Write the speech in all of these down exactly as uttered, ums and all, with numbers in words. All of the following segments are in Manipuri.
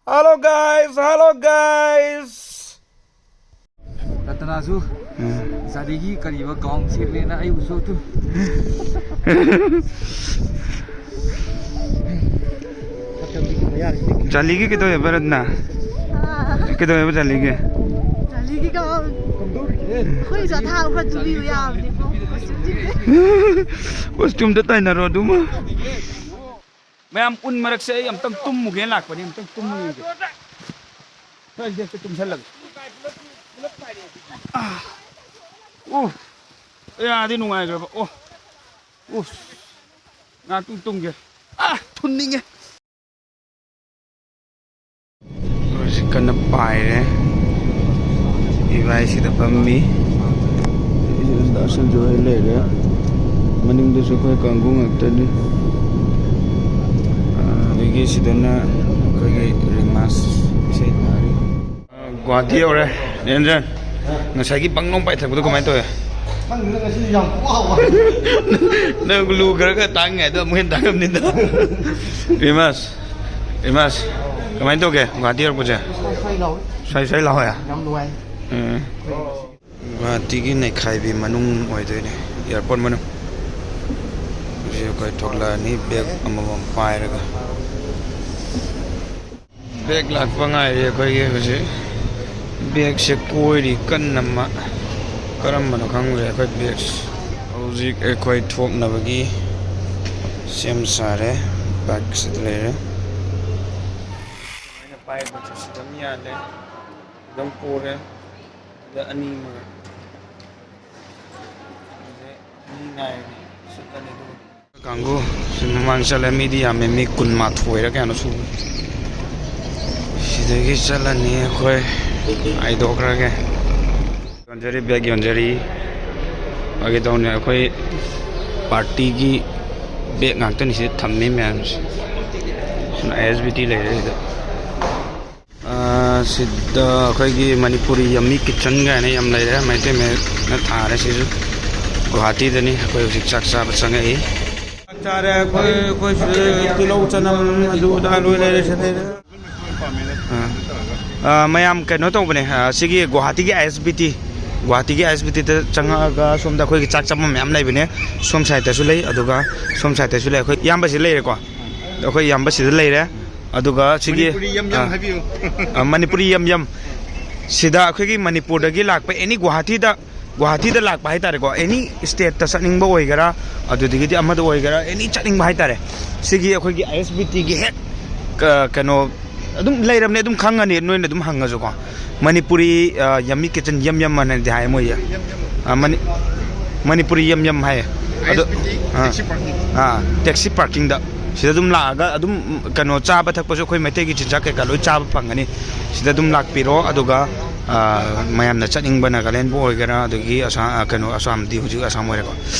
Hello guys, hello guys. ꯔꯇꯅꯥꯁꯨ ꯎꯝ꯫ ꯒꯥꯔꯤꯒꯤ ꯀꯔꯤꯕ ꯒꯥꯎꯟ ꯁꯦꯝꯃꯦꯅ ꯑꯩꯕꯨꯁꯨ ꯑꯗꯨ ꯆꯥꯂꯤꯒꯤ ꯀꯩꯗꯧꯋꯦꯕ ꯔꯠꯅ? ꯀꯩꯗꯧꯋꯦꯕ ꯆꯥꯂꯤꯒꯤ? ꯆꯥꯂꯤꯒꯤ ꯒꯥꯎꯟ꯫ ꯑꯩꯈꯣꯏꯁꯨ ꯑꯊꯥꯕ ꯈꯔ ꯇꯨꯕꯤꯌꯨ ꯌꯥꯕꯅꯤꯀꯣ, ꯀꯣꯁꯇ꯭ꯌꯨꯝꯁꯤꯡꯁꯦ꯫ ꯀꯣꯁꯇ꯭ꯌꯨꯝꯗ ꯇꯥꯏꯅꯔꯣ ꯑꯗꯨꯃ꯫ ꯃꯌꯥꯝ ꯎꯟ ꯃꯔꯛꯁꯦ ꯑꯩ ꯑꯝꯇꯪ ꯇꯨꯝꯃꯨꯒꯦꯅ ꯂꯥꯛꯄꯅꯦ, ꯑꯝꯇꯪ ꯇꯨꯝꯃꯨꯒꯦ꯫ ꯍꯣꯏ, ꯁꯤꯗ ꯇꯨꯝꯁꯜꯂꯒꯦ꯫ ꯑꯥ꯫ ꯑꯣ꯫ ꯑꯦ, ꯑꯥꯗꯤ ꯅꯨꯡꯉꯥꯏꯈ꯭ꯔꯕ꯫ ꯑꯣ꯫ ꯑꯣ꯫ ꯉꯥꯏꯍꯥꯛꯇꯪ ꯇꯨꯝꯒꯦ꯫ ꯑꯥ, ꯊꯨꯝꯅꯤꯡꯉꯦ꯫ ꯍꯧꯖꯤꯛ ꯀꯟꯅ ꯄꯥꯏꯔꯦ꯫ ꯏꯕꯥꯏꯁꯤꯗ ꯐꯝꯃꯤ꯫ ꯗꯥ ꯁꯟꯖꯣꯏ ꯂꯩꯔꯦ꯫ ꯃꯅꯤꯡꯗꯁꯨ ꯑꯩꯈꯣꯏ ꯀꯥꯡꯕꯨ ꯉꯥꯛꯇꯅꯤ꯫ ꯑꯗꯒꯤ ꯁꯤꯗꯅ ꯑꯩꯈꯣꯏꯒꯤ ꯔꯤꯃꯥꯁ ꯏꯁꯩ ꯇꯥꯔꯤ꯫ ꯒꯨꯍꯥꯇꯤ ꯌꯧꯔꯦ, ꯅꯤꯔꯟꯖꯟ꯫ ꯉꯁꯥꯏꯒꯤ ꯕꯪ ꯂꯣꯡ ꯄꯥꯏꯊꯛꯄꯗꯣ ꯀꯃꯥꯏꯅ ꯇꯧꯋꯦ? ꯈꯪꯗꯦꯗ, ꯉꯁꯤꯗꯤ ꯌꯥꯝ ꯋꯥꯕ꯫ ꯅꯪ ꯂꯨ ꯈꯔ ꯈꯔ ꯇꯥꯡꯉꯤꯉꯩꯗ ꯑꯃꯨꯛ ꯍꯦꯟꯅ ꯇꯥꯡꯉꯝꯅꯤꯗ꯫ ꯔꯤꯃꯥꯁ, ꯔꯤꯃꯥꯁ, ꯀꯃꯥꯏꯅ ꯇꯧꯒꯦ ꯒꯨꯍꯥꯇꯤ ꯌꯧꯔꯛꯄꯁꯦ? ꯁ꯭ꯋꯥꯏ ꯁ꯭ꯋꯥꯏ ꯂꯥꯎꯋꯦ꯫ ꯁ꯭ꯋꯥꯏ ꯁ꯭ꯋꯥꯏ ꯂꯥꯎꯋꯦ? ꯌꯥꯝ ꯅꯨꯡꯉꯥꯏ꯫ ꯎꯝ꯫ ꯒꯨꯍꯥꯇꯤꯒꯤ ꯅꯩꯈꯥꯏꯕꯤ ꯃꯅꯨꯡ ꯑꯣꯏꯗꯣꯏꯅꯦ, ꯑꯦꯌꯥꯔꯄꯣꯔꯠ ꯃꯅꯨꯡ꯫ ꯍꯧꯖꯤꯛ ꯑꯩꯈꯣꯏ ꯊꯣꯛꯂꯛꯑꯅꯤ, ꯕꯦꯒ ꯑꯃꯃꯝ ꯄꯥꯏꯔꯒ꯫ ꯕꯦꯒ ꯂꯥꯛꯄ ꯉꯥꯏꯔꯤ ꯑꯩꯈꯣꯏꯒꯤ ꯍꯧꯖꯤꯛ꯫ ꯕꯦꯒꯁꯦ ꯀꯣꯏꯔꯤ ꯀꯟꯅ ꯑꯃ꯫ ꯀꯔꯝꯕꯅꯣ ꯈꯪꯗ꯭ꯔꯦ ꯑꯩꯈꯣꯏ ꯕꯦꯒꯁꯦ꯫ ꯍꯧꯖꯤꯛ ꯑꯩꯈꯣꯏ ꯊꯣꯛꯅꯕꯒꯤ ꯁꯦꯝ ꯁꯥꯔꯦ꯫ ꯕꯦꯒꯁꯤꯗ ꯂꯩꯔꯦ꯫ ꯑꯩꯅ ꯄꯥꯏꯕꯁꯦ ꯁꯤꯗ ꯑꯃ ꯌꯥꯜꯂꯦ, ꯁꯤꯗ ꯑꯃ ꯄꯣꯔꯦ, ꯁꯤꯗ ꯑꯅꯤ ꯑꯃꯒ꯫ ꯍꯧꯖꯤꯛ ꯑꯅꯤ ꯉꯥꯏꯔꯦ, ꯁꯤꯠꯂꯅꯤ ꯑꯗꯨꯒ꯫ ꯀꯥꯡꯕꯨ ꯁꯤ ꯃꯃꯥꯡ ꯆꯠꯂꯦ, ꯃꯤꯗꯤ ꯌꯥꯝꯃꯦ, ꯃꯤ ꯀꯨꯟꯃꯥꯊꯣꯏꯔ ꯀꯌꯥꯅꯣ ꯁꯨꯕꯅꯤ꯫ ꯁꯤꯗꯒꯤ ꯆꯠꯂꯅꯤ ꯑꯩꯈꯣꯏ ꯍꯥꯏꯗꯣꯛꯈ꯭ꯔꯒꯦ꯫ ꯌꯣꯟꯖꯔꯤ, ꯕꯦꯒ ꯌꯣꯟꯖꯔꯤ꯫ ꯐꯥꯒꯤ ꯇꯧꯅꯤ, ꯑꯩꯈꯣꯏ ꯄꯥꯔꯇꯤꯒꯤ ꯕꯦꯒ ꯉꯥꯛꯇꯅꯤ ꯁꯤꯗ ꯊꯝꯃꯤ ꯃꯌꯥꯝꯁꯦ꯫ ꯑꯥꯏ ꯑꯦꯁ ꯕꯤ ꯇꯤ ꯂꯩꯔꯦ ꯁꯤꯗ꯫ ꯑꯥ, ꯁꯤꯗ ꯑꯩꯈꯣꯏꯒꯤ ꯃꯅꯤꯄꯨꯔꯤ ꯌꯝꯃꯤ ꯀꯤꯠꯆꯟ ꯀꯥꯏꯅ ꯌꯥꯝ ꯂꯩꯔꯦ, ꯃꯩꯇꯩ ꯃꯌꯦꯛꯅ ꯊꯥꯔꯦ꯫ ꯁꯤꯁꯨ ꯒꯨꯍꯥꯇꯤꯗꯅꯤ꯫ ꯑꯩꯈꯣꯏ ꯍꯧꯖꯤꯛ ꯆꯥꯛ ꯆꯥꯕ ꯆꯪꯉꯛꯏ꯫ ꯆꯥꯛ ꯆꯥꯔꯦ ꯑꯩꯈꯣꯏ, ꯑꯩꯈꯣꯏ ꯁꯤꯗ ꯇꯤꯜꯍꯧ ꯆꯅꯝ ꯑꯗꯨ ꯑꯗꯥ ꯂꯣꯏ ꯂꯩꯔꯦ ꯁꯤꯗꯩꯗ꯫ ꯑꯥ꯫ ꯑꯥ, ꯃꯌꯥꯝ ꯀꯩꯅꯣ ꯇꯧꯕꯅꯦ, ꯑꯥ, ꯁꯤꯒꯤ ꯒꯨꯋꯥꯍꯥꯇꯤꯒꯤ ꯑꯥꯏ ꯑꯦꯁ ꯕꯤ ꯇꯤ, ꯒꯨꯋꯥꯍꯥꯇꯤꯒꯤ ꯑꯥꯏ ꯑꯦꯁ ꯕꯤ ꯇꯤꯗ ꯆꯪꯉꯛꯑꯒ ꯁꯣꯝꯗ ꯑꯩꯈꯣꯏꯒꯤ ꯆꯥꯛ ꯆꯥꯐꯝ ꯃꯌꯥꯝ ꯂꯩꯕꯅꯦ꯫ ꯁꯣꯝ ꯁꯥꯏꯠꯇꯁꯨ ꯂꯩ, ꯑꯗꯨꯒ ꯁꯣꯝ ꯁꯥꯏꯠꯇꯁꯨ ꯂꯩ꯫ ꯑꯩꯈꯣꯏ ꯏꯌꯥꯝꯕꯁꯤ ꯂꯩꯔꯦꯀꯣ, ꯑꯩꯈꯣꯏ ꯏꯌꯥꯝꯕꯁꯤꯗ ꯂꯩꯔꯦ꯫ ꯑꯗꯨꯒ ꯁꯤꯒꯤ, ꯃꯅꯤꯄꯨꯔꯤ ꯌꯝ ꯌꯝ ꯑꯥ, ꯍꯥꯏꯕꯤꯌꯨ꯫ ꯑꯥ, ꯃꯅꯤꯄꯨꯔꯤ ꯌꯝ ꯌꯝ꯫ ꯁꯤꯗ ꯑꯩꯈꯣꯏꯒꯤ ꯃꯅꯤꯄꯨꯔꯗꯒꯤ ꯂꯥꯛꯄ ꯑꯦꯅꯤ ꯒꯨꯋꯥꯍꯥꯇꯤꯗ, ꯒꯨꯋꯥꯍꯥꯇꯤꯗ ꯂꯥꯛꯄ ꯍꯥꯏꯇꯥꯔꯦꯀꯣ, ꯑꯦꯅꯤ ꯁ꯭ꯇꯦꯠꯇ ꯆꯠꯅꯤꯡꯕ ꯑꯣꯏꯒꯦꯔꯥ, ꯑꯗꯨꯗꯒꯤꯗꯤ ꯑꯃꯗ ꯑꯣꯏꯒꯦꯔꯥ, ꯑꯦꯅꯤ ꯆꯠꯅꯤꯡꯕ ꯍꯥꯏꯇꯥꯔꯦ, ꯁꯤꯒꯤ ꯑꯩꯈꯣꯏꯒꯤ ꯑꯥꯏ ꯑꯦꯁ ꯕꯤ ꯇꯤꯒꯤ ꯍꯦꯛ, ꯑ, ꯀꯩꯅꯣ, ꯑꯗꯨꯝ ꯂꯩꯔꯕꯅꯦ, ꯑꯗꯨꯝ ꯈꯪꯉꯅꯤ, ꯅꯣꯏꯅ ꯑꯗꯨꯝ ꯍꯪꯉꯁꯨꯀꯣ꯫ ꯃꯅꯤꯄꯨꯔꯤ, ꯑ, ꯌꯝꯃꯤ ꯀꯤꯆꯟ, ꯌꯝ ꯌꯝ ꯑꯅꯗꯤ ꯍꯥꯏ ꯃꯣꯏꯁꯦ꯫ ꯑ, ꯃꯅꯤ-, ꯃꯅꯤꯄꯨꯔꯤ ꯌꯝ ꯌꯝ ꯍꯥꯏꯌꯦ꯫ ꯑꯗꯣ, ꯑꯥ, ꯑꯥ, ꯇꯦꯛꯁꯤ ꯄꯥꯔꯀꯤꯡꯗ꯫ ꯁꯤꯗ ꯑꯗꯨꯝ ꯂꯥꯛꯑꯒ ꯑꯗꯨꯝ, ꯀꯩꯅꯣ, ꯆꯥꯕ ꯊꯛꯄꯁꯨ ꯑꯩꯈꯣꯏ ꯃꯩꯇꯩꯒꯤ ꯆꯤꯟꯖꯥꯛ ꯀꯩꯀꯥ ꯂꯣꯏ ꯆꯥꯕ ꯐꯪꯒꯅꯤ꯫ ꯁꯤꯗ ꯑꯗꯨꯝ ꯂꯥꯛꯄꯤꯔꯣ, ꯑꯗꯨꯒ, ꯑ, ꯃꯌꯥꯝꯅ ꯆꯠꯅꯤꯡꯕ ꯅꯥꯒꯥꯂꯦꯟꯕꯨ ꯑꯣꯏꯒꯦꯔꯥ, ꯑꯗꯒꯤ ꯑꯁꯥ-, ꯑ, ꯀꯩꯅꯣ, ꯑꯁꯥꯝꯗꯤ ꯍꯧꯖꯤꯛ ꯑꯁꯥꯝ ꯑꯣꯏꯔꯦꯀꯣ꯫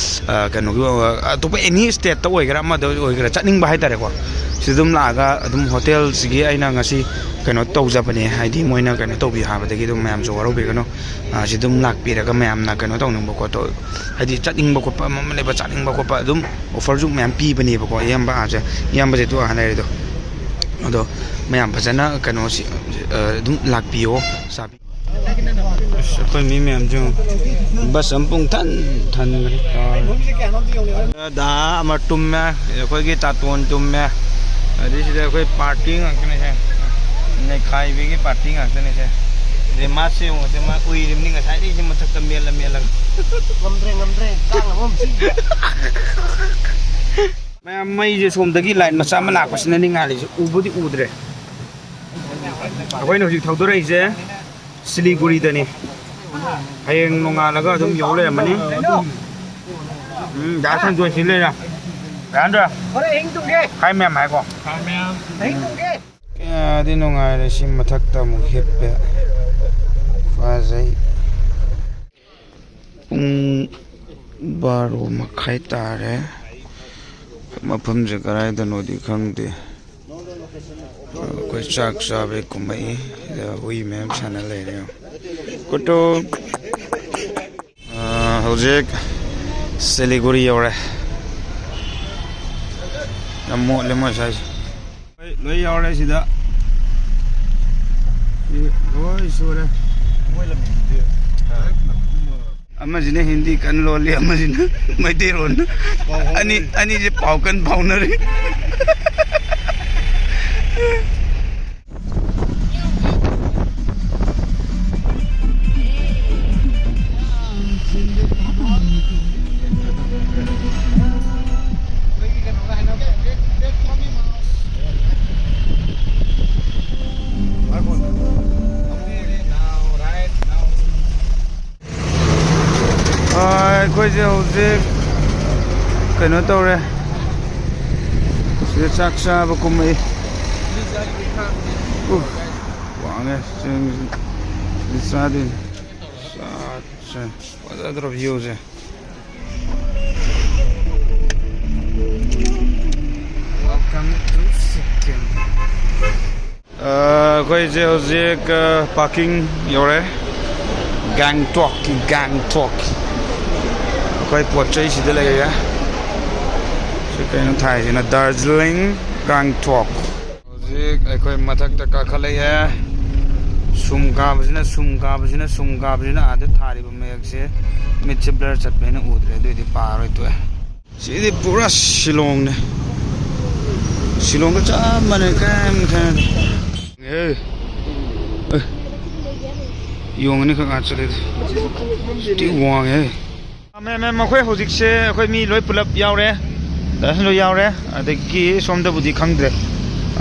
ꯑ, ꯀꯩꯅꯣꯒꯤ, ꯑ, ꯑꯇꯣꯞꯄ ꯑꯦꯅꯤ ꯁ꯭ꯇꯦꯠꯇ ꯑꯣꯏꯒꯦꯔꯥ, ꯑꯃꯗ ꯑꯣꯏꯒꯦꯔꯥ, ꯆꯠꯅꯤꯡꯕ ꯍꯥꯏꯇꯥꯔꯦꯀꯣ꯫ ꯁꯤꯗ ꯑꯗꯨꯝ ꯂꯥꯛꯑꯒ ꯑꯗꯨꯝ ꯍꯣꯇꯦꯜꯁꯤꯒꯤ ꯑꯩꯅ ꯉꯁꯤ ꯀꯩꯅꯣ ꯇꯧꯖꯕꯅꯦ, ꯍꯥꯏꯗꯤ ꯃꯣꯏꯅ ꯀꯩꯅꯣ ꯇꯧꯕꯤꯌꯨ ꯍꯥꯏꯕꯗꯒꯤ ꯑꯗꯨꯝ ꯃꯌꯥꯝꯁꯨ ꯋꯥꯔꯧꯕꯤꯒꯅꯨ꯫ ꯑ, ꯁꯤ ꯑꯗꯨꯝ ꯂꯥꯛꯄꯤꯔꯒ ꯃꯌꯥꯝꯅ ꯀꯩꯅꯣ ꯇꯧꯅꯤꯡꯕ ꯈꯣꯠꯇꯣ, ꯍꯥꯏꯗꯤ ꯆꯠꯅꯤꯡꯕ ꯈꯣꯠꯄ ꯑꯃ ꯑꯃ ꯂꯩꯕ, ꯆꯥꯅꯤꯡꯕ ꯈꯣꯠꯄ ꯑꯗꯨꯝ ꯑꯣꯐꯔꯁꯨ ꯃꯌꯥꯝ ꯄꯤꯕꯅꯦꯕꯀꯣ꯫ ꯏꯌꯥꯝꯕ ꯑꯥ ꯁꯦ, ꯏꯌꯥꯝꯕꯁꯦ ꯑꯗꯨ ꯑꯥ ꯂꯩꯔꯦꯗꯣ꯫ ꯑꯗꯣ ꯃꯌꯥꯝ ꯐꯖꯅ ꯀꯩꯅꯣꯁꯤ, ꯑ, ꯑꯗꯨꯝ ꯂꯥꯛꯄꯤꯌꯣ, ꯆꯥꯕꯤ-, ꯑꯁ, ꯑꯩꯈꯣꯏ ꯃꯤ ꯃꯌꯥꯝꯁꯨ ꯕꯁ ꯑꯃ ꯄꯨꯡ ꯊꯟ ꯊꯟꯈ꯭ꯔꯦ꯫ ꯗꯥ ꯑꯃ ꯇꯨꯝꯃꯦ, ꯑꯩꯈꯣꯏꯒꯤ ꯇꯥꯇꯣꯟ ꯇꯨꯝꯃꯦ, ꯑꯗꯩ ꯁꯤꯗ ꯑꯩꯈꯣꯏ ꯄꯥꯔꯇꯤ ꯉꯥꯛꯇꯅꯦ ꯁꯦ꯫ ꯅꯩꯈꯥꯏꯕꯤꯒꯤ ꯄꯥꯔꯇꯤ ꯉꯥꯛꯇꯅꯦ ꯁꯦ꯫ ꯑꯗꯩ ꯃꯥꯁꯦ ꯌꯦꯡꯉꯨꯁꯦ, ꯃꯥ ꯎꯏꯔꯤꯕꯅꯤ ꯉꯁꯥꯏꯗꯒꯤ ꯁꯤ ꯃꯊꯛꯇ ꯃꯦꯜꯂ ꯃꯦꯜꯂꯒ꯫ ꯉꯝꯗ꯭ꯔꯦ, ꯉꯝꯗ꯭ꯔꯦ, ꯆꯥꯛꯅꯕ ꯑꯃ ꯁꯤꯟꯗ꯭ꯔꯦ꯫ ꯃꯌꯥꯝ, ꯃꯩꯁꯦ ꯁꯣꯝꯗꯒꯤ ꯂꯥꯏꯠ ꯃꯆꯥ ꯑꯃ ꯂꯥꯛꯄꯁꯤꯅꯅꯤ ꯉꯥꯜꯂꯤꯁꯦ, ꯎꯕꯨꯗꯤ ꯎꯗ꯭ꯔꯦ꯫ ꯑꯩꯈꯣꯏꯅ ꯍꯧꯖꯤꯛ ꯊꯧꯗꯣꯔꯛꯏꯁꯦ ꯁꯤꯂꯤꯒꯨꯔꯤꯗꯅꯤ꯫ ꯍꯌꯦꯡ ꯅꯣꯡꯉꯥꯜꯂꯒ ꯑꯗꯨꯝ ꯌꯧ ꯂꯩꯔꯝꯃꯅꯤ꯫ ꯎꯝ, ꯗꯥ ꯁꯟꯖꯣꯏ ꯁꯤ ꯂꯩꯔꯦ꯫ ꯗꯥ ꯁꯟꯖꯣꯏ꯫ ꯍꯣꯔꯦꯟ ꯑꯍꯤꯡ ꯇꯨꯝꯒꯦ꯫ ꯍꯥꯏ ꯃꯌꯥꯝ ꯍꯥꯏꯀꯣ꯫ ꯑꯍꯤꯡ ꯇꯨꯝꯒꯦ꯫ ꯀꯌꯥꯗꯤ ꯅꯨꯡꯉꯥꯏꯔꯦ꯫ ꯁꯤ ꯃꯊꯛꯇ ꯑꯃꯨꯛ ꯍꯤꯞꯄꯦ꯫ ꯐꯖꯩ꯫ ꯄꯨꯡ ꯕꯥꯔꯣ ꯃꯈꯥꯏ ꯇꯥꯔꯦ꯫ ꯃꯐꯝꯁꯦ ꯀꯗꯥꯏꯗꯅꯣꯗꯤ ꯈꯪꯗꯦ꯫ ꯑꯩꯈꯣꯏ ꯆꯥꯛ ꯆꯥꯕꯩ ꯀꯨꯝꯃꯛꯏ꯫ ꯁꯤꯗ ꯍꯨꯏ ꯃꯌꯥꯝ ꯁꯥꯟꯅ ꯂꯩꯔꯦ꯫ ꯀꯨꯇꯨ꯫ ꯑꯥ, ꯍꯧꯖꯤꯛ ꯁꯤꯂꯤꯒꯨꯔꯤ ꯌꯧꯔꯦ꯫ ꯌꯥꯝ ꯃꯣꯠꯂꯦ ꯃꯣꯏ ꯁ꯭ꯋꯥꯏꯁꯦ꯫ ꯍꯣꯏ, ꯂꯣꯏ ꯌꯥꯎꯔꯦ ꯁꯤꯗ꯫ ꯑꯃꯁꯤꯅ ꯍꯤꯟꯗꯤ ꯀꯟꯅ ꯂꯣꯜꯂꯤ, ꯑꯃꯁꯤꯅ ꯃꯩꯇꯩꯂꯣꯟ꯫ ꯑꯅꯤ, ꯑꯅꯤꯁꯦ ꯄꯥꯎ ꯀꯟꯅ ꯐꯥꯎꯅꯔꯤ꯫ ꯑꯥ, ꯑꯩꯈꯣꯏꯁꯦ ꯍꯧꯖꯤꯛ ꯀꯩꯅꯣ ꯇꯧꯔꯦ, ꯁꯤꯗ ꯆꯥꯛ ꯆꯥꯕ ꯀꯨꯝꯃꯛꯏ꯫ ꯎ, ꯋꯥꯡꯉꯦ ꯆꯤꯡꯁꯤ꯫ ꯁꯤꯗ ꯆꯥꯗꯣꯏꯅꯤ꯫ ꯁꯥꯠꯁꯦ꯫ ꯐꯖꯗ꯭ꯔꯣ viewꯁꯦ? Welcome to Sikkim. ꯑ, ꯑꯩꯈꯣꯏꯁꯦ ꯍꯧꯖꯤꯛ, ꯑ, parking ꯌꯧꯔꯦ꯫ ꯒꯦꯡꯇꯣꯛꯀꯤ, ꯒꯦꯡꯇꯣꯛ꯫ ꯑꯩꯈꯣꯏ ꯄꯣꯠ ꯆꯩ ꯁꯤꯗ ꯂꯩꯔꯦ꯫ ꯁꯤ ꯀꯩꯅꯣ ꯊꯥꯏꯁꯤꯅ? ꯗꯥꯔꯖꯤꯂꯤꯡ ꯒꯦꯡꯇꯣꯛ꯫ ꯍꯧꯖꯤꯛ ꯑꯩꯈꯣꯏ ꯃꯊꯛꯇ ꯀꯥꯈꯠꯂꯛꯑꯦ꯫ ꯁꯨꯝ ꯀꯥꯕꯁꯤꯅ, ꯁꯨꯝ ꯀꯥꯕꯁꯤꯅ, ꯁꯨꯝ ꯀꯥꯕꯁꯤꯅ ꯑꯥꯗ ꯊꯥꯔꯤꯕ ꯃꯌꯦꯛꯁꯦ ꯃꯤꯠꯁꯦ blur ꯆꯠꯄꯅꯤꯅ ꯎꯗ꯭ꯔꯦ, ꯑꯗꯨꯏꯗꯤ ꯄꯥꯔꯣꯏ, ꯇꯣꯛꯑꯦ꯫ ꯁꯤꯗꯤ ꯄꯨꯔꯥ ꯁꯤꯂꯣꯡꯅꯦ꯫ ꯁꯤꯂꯣꯡꯒ ꯆꯞ ꯃꯥꯟꯅꯩ, ꯀꯔꯤꯝ ꯈꯦꯠꯅꯗꯦ꯫ ꯑꯦ, ꯑꯦ, ꯌꯣꯡ ꯑꯅꯤꯈꯛ ꯉꯥꯛ ꯆꯠꯂꯦ꯫ ꯁꯤꯗꯤ ꯋꯥꯡꯉꯦ꯫ ꯃꯦꯝ, ꯃꯦꯝ, ꯃꯈꯣꯏ ꯍꯧꯖꯤꯛꯁꯦ ꯑꯩꯈꯣꯏ ꯃꯤ ꯂꯣꯏ ꯄꯨꯂꯞ ꯌꯥꯎꯔꯦ꯫ ꯗꯥꯁꯟ ꯂꯣꯏ ꯌꯥꯎꯔꯦ꯫ ꯑꯗꯒꯤ ꯁꯣꯝꯗꯕꯨꯗꯤ ꯈꯪꯗ꯭ꯔꯦ꯫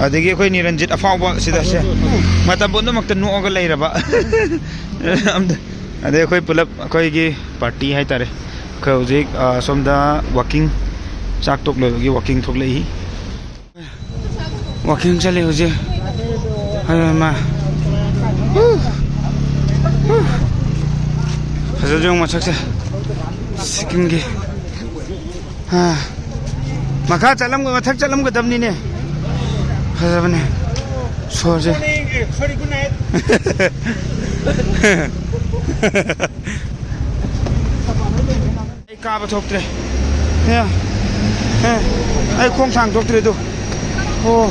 ꯑꯗꯒꯤ ꯑꯩꯈꯣꯏ ꯅꯤꯔꯟꯖꯤꯠ ꯑꯐꯥꯎꯕ ꯁꯤꯗ ꯁꯦ꯫ ꯃꯇꯝ ꯄꯨꯝꯅꯃꯛꯇ ꯅꯣꯛꯑꯒ ꯂꯩꯔꯕ꯫ ꯑꯝꯇ-, ꯑꯗꯩ ꯑꯩꯈꯣꯏ ꯄꯨꯂꯞ ꯑꯩꯈꯣꯏꯒꯤ party ꯍꯥꯏꯇꯥꯔꯦ꯫ ꯑꯩꯈꯣꯏ ꯍꯧꯖꯤꯛ, ꯑ, ꯁꯣꯝꯗ walking, ꯆꯥꯛ ꯇꯣꯛ ꯂꯣꯏꯕꯒꯤ walking ꯊꯣꯛꯂꯛꯏ꯫ Walking ꯆꯠꯂꯤ ꯍꯧꯖꯤꯛ꯫ ꯑꯌꯣ ꯏꯃꯥ꯫ ꯍꯨ꯫ ꯍꯨ꯫ ꯐꯖꯗ꯭ꯔꯣ ꯌꯦꯡꯉꯨ ꯃꯊꯛꯁꯦ꯫ ꯁꯤꯛꯀꯤꯝꯒꯤ꯫ ꯑꯥ꯫ ꯃꯈꯥ ꯆꯠꯂꯝ-, ꯃꯊꯛ ꯆꯠꯂꯝꯒꯗꯕꯅꯤꯅꯦ꯫ ꯐꯖꯕꯅꯦ꯫ ꯁꯣꯔꯁꯦ꯫ ꯑꯩ ꯀꯥꯕ ꯊꯣꯛꯇ꯭ꯔꯦ꯫ ꯑꯦ, ꯑꯦ, ꯑꯩ ꯈꯣꯡ ꯊꯥꯡ ꯊꯣꯛꯇ꯭ꯔꯦ ꯑꯗꯨ꯫ ꯑꯣ,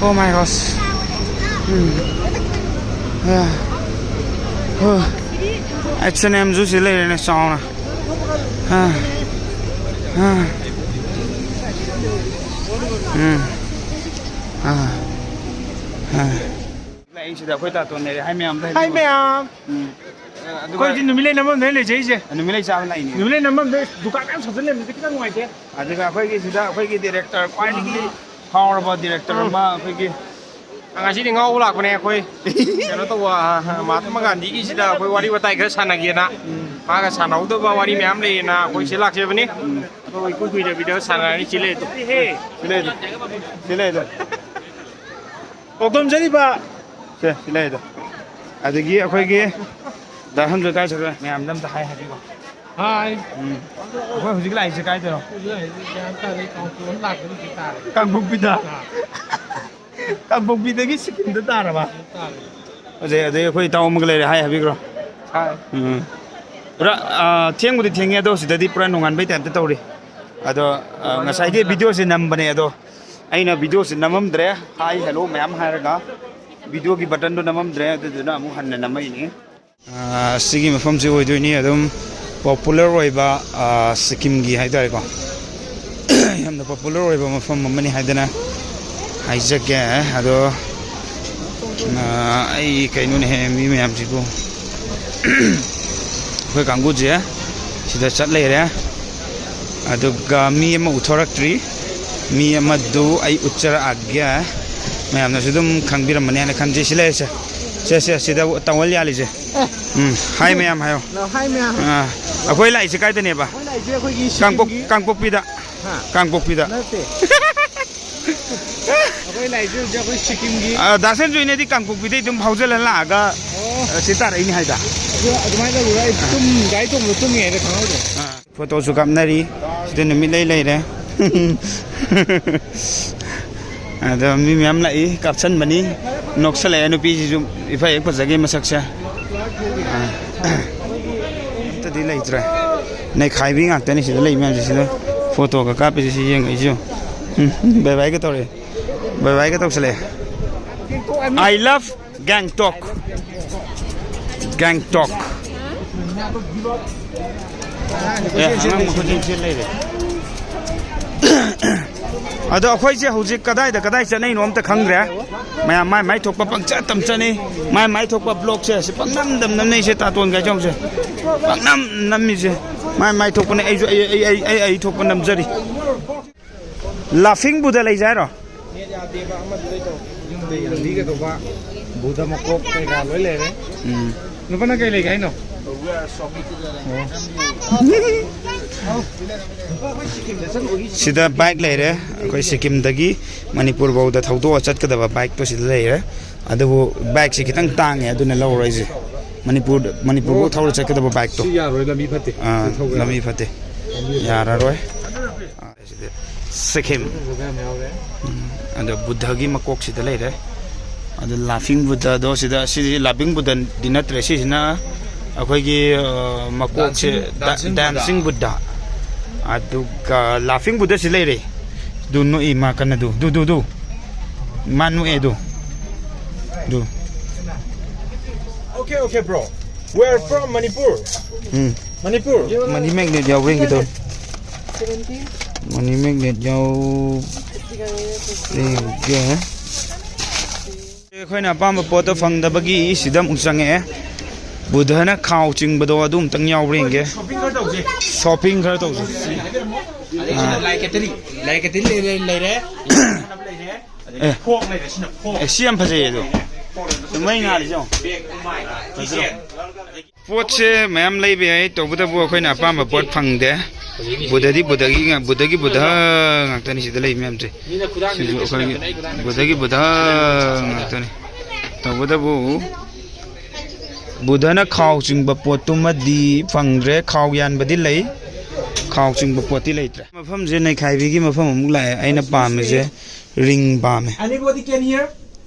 oh my gosh꯫ Um. H N ꯑꯦꯝꯁꯨ ꯁꯤ ꯂꯩꯔꯦꯅꯦ ꯆꯥꯎꯅ꯫ ꯑ, ꯑ, ꯎꯝ, ꯑ, ꯑ꯫ ꯂꯥꯛꯏꯁꯤꯗ ꯑꯩꯈꯣꯏ ꯇꯥꯇꯣꯟ ꯂꯩꯔꯦ꯫ ꯍꯥꯏ ꯃꯌꯥꯝꯗ ꯍꯥꯏ ꯍꯥꯏꯕꯤꯌꯨ꯫ ꯃꯌꯥꯝ꯫ ꯎꯝ꯫ ꯑꯗꯨꯒ ꯑꯩꯈꯣꯏꯗꯤ ꯅꯨꯃꯤꯠ ꯂꯩ ꯅꯝꯐꯝꯗ ꯂꯩꯖꯩꯁꯦ꯫ ꯅꯨꯃꯤꯠ ꯂꯩ ꯆꯥꯕ ꯂꯥꯛꯏꯅꯦ꯫ ꯅꯨꯃꯤꯠ ꯂꯩ ꯅꯝꯐꯝꯗ ꯗꯨꯀꯥꯟ ꯃꯌꯥꯝ ꯁꯥꯖꯜ ꯂꯩꯕꯁꯦ ꯈꯤꯇꯪ ꯅꯨꯡꯉꯥꯏꯇꯦ꯫ ꯑꯗꯨꯒ ꯑꯩꯈꯣꯏꯒꯤ ꯁꯤꯗ ꯑꯩꯈꯣꯏꯒꯤ ꯗꯤꯔꯦꯛꯇꯔ, ꯈ꯭ꯋꯥꯏꯗꯒꯤ ꯐꯥꯎꯔꯕ ꯗꯤꯔꯦꯛꯇꯔ ꯎꯝ꯫ ꯑꯃ ꯑꯩꯈꯣꯏꯒꯤ ꯉꯁꯤꯗꯤ ꯉꯥꯎꯕ ꯂꯥꯛꯄꯅꯦ ꯑꯩꯈꯣꯏ꯫ ꯀꯩꯅꯣ ꯇꯧꯕ, ꯑ, ꯃꯍꯥꯇꯃꯥ ꯒꯥꯟꯙꯤꯒꯤꯁꯤꯗ ꯑꯩꯈꯣꯏ ꯋꯥꯔꯤ ꯋꯥꯇꯥꯏ ꯈꯔ ꯁꯥꯟꯅꯒꯦꯅ꯫ ꯃꯥꯒ ꯁꯥꯟꯅꯍꯧꯗꯕ ꯋꯥꯔꯤ ꯃꯌꯥꯝ ꯂꯩꯌꯦꯅ ꯑꯩꯈꯣꯏ ꯁꯤ ꯂꯥꯛꯆꯕꯅꯤ꯫ ꯑꯗꯣ ꯏꯀꯨꯏ ꯀꯨꯏꯗꯕꯤꯗ ꯁꯥꯟꯅꯔꯅꯤ꯫ ꯁꯤ ꯂꯩ ꯑꯗꯣ꯫ ꯁꯤ ꯂꯩ ꯑꯗꯣ꯫ ꯁꯤ ꯂꯩ ꯑꯗꯣ꯫ ꯄꯥꯎꯗꯝꯖꯔꯤꯕ꯫ ꯁꯦ, ꯁꯤ ꯂꯩ ꯑꯗꯣ꯫ ꯑꯗꯒꯤ ꯑꯩꯈꯣꯏꯒꯤ ꯗꯥ ꯁꯟꯖꯣꯏ ꯀꯥꯏ ꯆꯠꯈ꯭ꯔꯦ? ꯃꯌꯥꯝꯗ ꯑꯝꯇ ꯍꯥꯏ ꯍꯥꯏꯕꯤꯈꯣ꯫ ꯍꯥꯏ꯫ ꯎꯝ꯫ ꯑꯩꯈꯣꯏ ꯍꯧꯖꯤꯛ ꯂꯥꯛꯏꯁꯦ ꯀꯥꯏꯗꯅꯣ? ꯍꯧꯖꯤꯛ ꯂꯥꯛꯏꯁꯦ ꯒ꯭ꯌꯥꯟ ꯇꯥꯗꯦ, ꯀꯥꯡꯄꯣꯛꯄꯤ ꯂꯣꯝ ꯂꯥꯛꯄꯗꯤ ꯁꯤ ꯇꯥꯔꯦ꯫ ꯀꯥꯡꯄꯣꯛꯄꯤꯗ꯫ ꯑꯥ꯫ ꯀꯥꯡꯄꯣꯛꯄꯤꯗꯒꯤ ꯁꯤꯀꯤꯝꯗ ꯇꯥꯔꯕ? ꯇꯥꯔꯦ꯫ ꯐꯖꯩ꯫ ꯑꯗꯩ ꯑꯩꯈꯣꯏ ꯏꯇꯥꯎ ꯑꯃꯒ ꯂꯩꯔꯦ, ꯍꯥꯏ ꯍꯥꯏꯕꯤꯈ꯭ꯔꯣ꯫ ꯍꯥꯏ꯫ ꯎꯝ꯫ ꯄꯨꯔꯥ, ꯑꯥ, ꯊꯦꯡꯕꯨꯗꯤ ꯊꯦꯡꯉꯦ, ꯑꯗꯣ ꯁꯤꯗꯗꯤ ꯄꯨꯔꯥ ꯅꯣꯡꯉꯥꯟꯕꯩ ꯇꯥꯏꯞꯇ ꯇꯧꯔꯤ꯫ ꯑꯗꯣ, ꯑꯥ, ꯉꯁꯥꯏꯒꯤ ꯚꯤꯗꯤꯑꯣꯁꯦ ꯅꯝꯕꯅꯦ, ꯑꯗꯣ ꯑꯩꯅ ꯚꯤꯗꯤꯑꯣꯁꯦ ꯅꯝꯃꯝꯗ꯭ꯔꯦ꯫ ꯍꯥꯏ ꯍꯦꯜꯂꯣ ꯃꯌꯥꯝ ꯍꯥꯏꯔꯒ ꯚꯤꯗꯤꯑꯣꯒꯤ ꯕꯇꯟꯗꯣ ꯅꯝꯃꯝꯗ꯭ꯔꯦ, ꯑꯗꯨꯗꯨꯅ ꯑꯃꯨꯛ ꯍꯟꯅ ꯅꯝꯃꯛꯏꯅꯤ꯫ ꯑꯥ, ꯁꯤꯒꯤ ꯃꯐꯝꯁꯤ ꯑꯣꯏꯗꯣꯏꯅꯤ ꯑꯗꯨꯝ ꯄꯣꯄꯨꯂꯔ ꯑꯣꯏꯕ, ꯑꯥ, ꯁꯤꯛꯀꯤꯝꯒꯤ ꯍꯥꯏꯇꯥꯔꯦꯀꯣ꯫ ꯌꯥꯝꯅ ꯄꯣꯄꯨꯂꯔ ꯑꯣꯏꯕ ꯃꯐꯝ ꯑꯃꯅꯤ ꯍꯥꯏꯗꯅ ꯍꯥꯏꯖꯒꯦ꯫ ꯑꯗꯣ, ꯑꯥ, ꯑꯩ ꯀꯩꯅꯣꯅꯦꯍꯦ, ꯃꯤ ꯃꯌꯥꯝꯁꯤꯕꯨ꯫ ꯑꯩꯈꯣꯏ ꯀꯥꯡꯕꯨꯁꯦ ꯁꯤꯗ ꯆꯠ ꯂꯩꯔꯦ꯫ ꯑꯗꯨꯒ ꯃꯤ ꯑꯃ ꯎꯊꯣꯔꯛꯇ꯭ꯔꯤ꯫ ꯃꯤ ꯑꯃꯗꯨ ꯑꯩ ꯎꯠꯆꯔꯛꯑꯒꯦ꯫ ꯃꯌꯥꯝꯅꯁꯨ ꯑꯗꯨꯝ ꯈꯪꯕꯤꯔꯝꯃꯅꯤ ꯍꯥꯏꯅ ꯈꯟꯖꯩ꯫ ꯁꯤ ꯂꯩꯔꯦꯁꯦ꯫ ꯁꯦ, ꯁꯦ, ꯁꯤꯗ ꯇꯥꯋꯦꯜ ꯌꯥꯜꯂꯤꯁꯦ꯫ ꯎꯝ, ꯍꯥꯏ ꯃꯌꯥꯝ ꯍꯥꯏꯌꯣ꯫ ꯂꯥꯎ, ꯍꯥꯏ ꯃꯌꯥꯝ꯫ ꯑꯥ, ꯑꯩꯈꯣꯏ ꯂꯥꯛꯏꯁꯦ ꯀꯥꯏꯗꯅꯦꯕ? ꯑꯩꯈꯣꯏ ꯂꯥꯛꯏꯁꯦ ꯑꯩꯈꯣꯏꯒꯤ ꯀꯥꯡꯄꯣꯛ-, ꯁꯤꯀꯤꯝꯒꯤ ꯀꯥꯡꯄꯣꯛꯄꯤꯗ꯫ ꯍꯥ? ꯀꯥꯡꯄꯣꯛꯄꯤꯗ꯫ ꯅꯠꯇꯦ꯫ ꯑꯩꯈꯣꯏ ꯂꯥꯛꯏꯁꯦ ꯍꯧꯖꯤꯛ ꯑꯩꯈꯣꯏ ꯁꯤꯀꯤꯝꯒꯤ꯫ ꯑꯥ, ꯗꯥ ꯁꯟꯖꯣꯏꯅꯗꯤ ꯀꯥꯡꯄꯣꯛꯄꯤꯗꯩ ꯑꯗꯨꯝ ꯐꯥꯎꯖꯜꯂ ꯂꯥꯛꯑꯒ, ꯑꯣ꯫ ꯑ, ꯁꯤ ꯇꯥꯔꯛꯏꯅꯤ ꯍꯥꯏꯗ꯫ ꯑꯗꯨ ꯑꯗꯨꯃꯥꯏꯅ ꯇꯧꯗꯅ ꯑꯩ ꯇꯨꯝ-, ꯒꯥꯔꯤ ꯇꯣꯡꯕꯗ ꯇꯨꯝꯃꯤꯉꯩꯗ ꯈꯪꯍꯧꯗ꯭ꯔꯦ꯫ ꯑꯥ꯫ ꯐꯣꯇꯣꯁꯨ ꯀꯥꯞꯅꯔꯤ꯫ ꯁꯤꯗ ꯅꯨꯃꯤꯠ ꯂꯩ ꯂꯩꯔꯦ꯫ ꯑꯗꯣ ꯃꯤ ꯃꯌꯥꯝ ꯂꯥꯛꯏ, ꯀꯥꯞꯁꯟꯕꯅꯤ꯫ ꯅꯣꯛꯁꯜꯂꯛꯑꯦ ꯅꯨꯄꯤꯁꯤꯁꯨ, ꯏꯐ ꯍꯦꯛ ꯐꯖꯒꯩ ꯃꯁꯛꯁꯦ꯫ ꯑꯥ꯫ ꯑꯝꯇꯗꯤ ꯂꯩꯇ꯭ꯔꯦ꯫ ꯅꯩꯈꯥꯏꯕꯤ ꯉꯥꯛꯇꯅꯤ ꯁꯤꯗ ꯂꯩ ꯃꯌꯥꯝꯁꯦ꯫ ꯁꯤꯗ ꯐꯣꯇꯣꯒ ꯀꯥꯞꯄꯤꯁꯦ, ꯁꯤ ꯌꯦꯡꯉꯛꯏꯁꯤꯁꯨ꯫ ꯎꯝ, ꯕꯥꯏ ꯕꯥꯏꯒ ꯇꯧꯔꯛꯑꯦ꯫ ꯕꯥꯏ ꯕꯥꯏꯒ ꯇꯧꯁꯜꯂꯛꯑꯦ꯫ I love Gangtok. Gangtok. ꯑꯦ, ꯑꯉꯥꯡ ꯃꯈꯨꯠꯁꯦ ꯂꯩꯔꯦ꯫ ꯑꯗꯣ ꯑꯩꯈꯣꯏꯁꯦ ꯍꯧꯖꯤꯛ ꯀꯗꯥꯏꯗ ꯀꯗꯥꯏ ꯆꯠꯅꯩꯅꯣ ꯑꯝꯇ ꯈꯪꯗ꯭ꯔꯦ꯫ ꯃꯌꯥꯝ ꯃꯥꯏ ꯃꯥꯏ ꯊꯣꯛꯄ ꯄꯪꯆꯠ ꯇꯝ ꯆꯠꯅꯩ꯫ ꯃꯥꯏ ꯃꯥꯏ ꯊꯣꯛꯄ ꯕ꯭ꯂꯣꯛꯁꯦ ꯁꯤ ꯄꯪꯅꯝ ꯗꯝ ꯅꯝꯅꯩꯁꯦ꯫ ꯇꯥꯇꯣꯟ ꯀꯥꯏꯖꯧꯁꯦ ꯄꯪꯅꯝ ꯅꯝꯃꯤꯁꯦ꯫ ꯃꯥꯏ ꯃꯥꯏ ꯊꯣꯛꯄꯅꯦ꯫ ꯑꯩꯁꯨ ꯑꯩ ꯑꯩ ꯑꯩ ꯑꯩ ꯑꯩ ꯊꯣꯛꯄ ꯅꯝꯖꯔꯤ꯫ ꯂꯥꯐꯤꯡ ꯕꯨꯗ ꯂꯩꯖꯦ ꯍꯥꯏꯔꯣ? ꯌꯨꯝꯗ ꯌꯥꯝꯕꯤ ꯀꯩꯗꯧꯕ, ꯕꯨꯗ ꯃꯀꯣꯛ ꯀꯩꯀꯥ ꯂꯣꯏ ꯂꯩꯔꯦ꯫ ꯎꯝ꯫ ꯅꯨꯄꯥꯅ ꯀꯩ ꯂꯩꯒꯦ ꯍꯥꯏꯅꯣ? ꯁꯤꯗ ꯕꯥꯏꯛ ꯂꯩꯔꯦ꯫ ꯑꯩꯈꯣꯏ ꯁꯤꯀꯤꯝꯗꯒꯤ ꯃꯅꯤꯄꯨꯔ ꯐꯥꯎꯗ ꯊꯧꯗꯣꯛꯑ ꯆꯠꯀꯗꯕ ꯕꯥꯏꯛꯇꯣ ꯁꯤꯗ ꯂꯩꯔꯦ꯫ ꯑꯗꯨꯕꯨ ꯕꯥꯏꯛꯁꯤ ꯈꯤꯇꯪ ꯇꯥꯡꯉꯦ, ꯑꯗꯨꯅ ꯂꯧꯔꯣꯏꯁꯦ꯫ ꯃꯅꯤꯄꯨꯔꯗ, ꯃꯅꯤꯄꯨꯔꯐꯥꯎ ꯊꯧꯔ ꯆꯠꯀꯗꯕ ꯕꯥꯏꯛꯇꯣ꯫ ꯁꯤ ꯌꯥꯔꯣꯏ, ꯂꯝꯕꯤ ꯐꯠꯇꯦ꯫ ꯑꯥ, ꯁꯤ ꯊꯧꯕ ꯂꯝꯕꯤ ꯌꯥꯔꯣꯏ꯫ ꯐꯠꯇꯦ꯫ ꯂꯝꯕꯤ ꯐꯠꯇꯦ꯫ ꯌꯥꯔꯔꯣꯏ꯫ ꯁꯤꯗ ꯁꯤꯀꯤꯝ꯫ ꯐꯖꯕ ꯌꯥꯝ ꯌꯥꯎꯔꯦ꯫ ꯎꯝ, ꯑꯗꯣ ꯕꯨꯙꯒꯤ ꯃꯀꯣꯛꯁꯤꯗ ꯂꯩꯔꯦ꯫ ꯑꯗꯣ ꯂꯥꯐꯤꯡ ꯕꯨꯙꯗꯣ ꯁꯤꯗ, ꯁꯤꯗꯤ ꯂꯥꯐꯤꯡ ꯕꯨꯙꯗꯤ ꯅꯠꯇ꯭ꯔꯦ, ꯁꯤꯁꯤꯅ ꯑꯩꯈꯣꯏꯒꯤ, ꯑ, ꯃꯀꯣꯛꯁꯦ ꯗꯥꯟꯁꯤꯡ, ꯗꯥ-, ꯗꯥꯟꯁꯤꯡ ꯕꯨꯙ꯫ ꯗꯥꯟꯁꯤꯡ ꯕꯨꯙ꯫ ꯑꯗꯨꯒ ꯂꯥꯐꯤꯡ ꯕꯨꯙ ꯁꯤ ꯂꯩꯔꯦ꯫ ꯑꯗꯨ ꯅꯣꯛꯏ ꯃꯥ ꯀꯟꯅ, ꯑꯗꯨ, ꯑꯗꯨ, ꯑꯗꯨ, ꯑꯗꯨ꯫ ꯃꯥ ꯅꯣꯛꯑꯦ ꯑꯗꯨ꯫ ꯑꯗꯨ꯫ Okay, okay, bro. We are from Manipur. Um. Manipur. Money magnet ꯌꯥꯎꯕ꯭ꯔꯥ ꯌꯦꯡꯒꯦ ꯇꯧꯅꯤ꯫ ꯃꯅꯤ ꯃꯦꯒꯅꯦꯠ ꯌꯥꯎꯕ꯭ꯔꯥ ꯌꯦꯡꯒꯦ꯫ ꯑꯩꯈꯣꯏꯅ ꯑꯄꯥꯝꯕ ꯄꯣꯠꯇꯣ ꯐꯪꯗꯕꯒꯤ ꯁꯤꯗ ꯑꯃꯨꯛ ꯆꯪꯉꯛꯑꯦ꯫ ꯕꯨꯙꯅ ꯈꯥꯎ ꯆꯤꯡꯕꯗꯣ ꯑꯗꯨ ꯑꯃꯨꯛꯇꯪ ꯌꯥꯎꯕ꯭ꯔꯥ ꯌꯦꯡꯒꯦ꯫ Shopping ꯈꯔ ꯇꯧꯁꯦ꯫ Shopping ꯈꯔ ꯇꯧꯁꯦ꯫ ꯑꯥ꯫ ꯂꯥꯏ ꯀꯠꯇꯔꯤ꯫ ꯂꯥꯏ ꯀꯠꯇꯔꯤ ꯂꯩꯔꯦ, ꯂꯩꯔꯦ꯫ ꯑꯦ꯫ ꯐꯣꯛ ꯂꯩꯔꯦ, ꯁꯤꯅ ꯐꯣꯛ꯫ ꯑꯦ, ꯁꯤ ꯌꯥꯝ ꯐꯖꯩꯌꯦ ꯑꯗꯣ꯫ ꯐꯣꯛ ꯂꯩꯔꯦ, ꯃꯩ ꯁꯤꯅ ꯉꯥꯜꯂꯤꯁꯦ ꯌꯦꯡꯉꯣ꯫ ꯕꯦꯛ, ꯃꯥꯏ, ꯐꯖꯗ꯭ꯔꯣ? ꯀꯤꯆꯦꯟ꯫ ꯄꯣꯠꯁꯦ ꯃꯌꯥꯝ ꯂꯩꯕ ꯌꯥꯏ, ꯇꯧꯕꯇꯕꯨ ꯑꯩꯈꯣꯏꯅ ꯑꯄꯥꯝꯕ ꯄꯣꯠ ꯐꯪꯗꯦ꯫ ꯕꯨꯙꯗꯤ ꯕꯨꯙꯒꯤ ꯉꯥ-, ꯕꯨꯙꯒꯤ ꯕꯨꯙ ꯉꯥꯛꯇꯅꯤ ꯁꯤꯗ ꯂꯩ ꯃꯌꯥꯝꯁꯦ꯫ ꯁꯤꯁꯨ ꯑꯩꯈꯣꯏꯒꯤ ꯕꯨꯙꯒꯤ ꯕꯨꯙ ꯉꯥꯛꯇꯅꯤ꯫ ꯇꯧꯕꯇꯕꯨ ꯕꯨꯙꯅ ꯈꯥꯎ ꯆꯤꯡꯕ ꯄꯣꯠꯇꯨꯃꯗꯤ ꯐꯪꯗ꯭ꯔꯦ꯫ ꯈꯥꯎ ꯌꯥꯟꯕꯗꯤ ꯂꯩ, ꯈꯥꯎ ꯆꯤꯡꯕ ꯄꯣꯠꯇꯤ ꯂꯩꯇ꯭ꯔꯦ꯫ ꯃꯐꯝꯁꯦ ꯅꯩꯈꯥꯏꯕꯤꯒꯤ ꯃꯐꯝ ꯑꯃꯨꯛ ꯂꯥꯛꯑꯦ꯫ ꯑꯩꯅ ꯄꯥꯝꯃꯤꯁꯦ ring ꯄꯥꯝꯃꯦ꯫ Anybody can hear?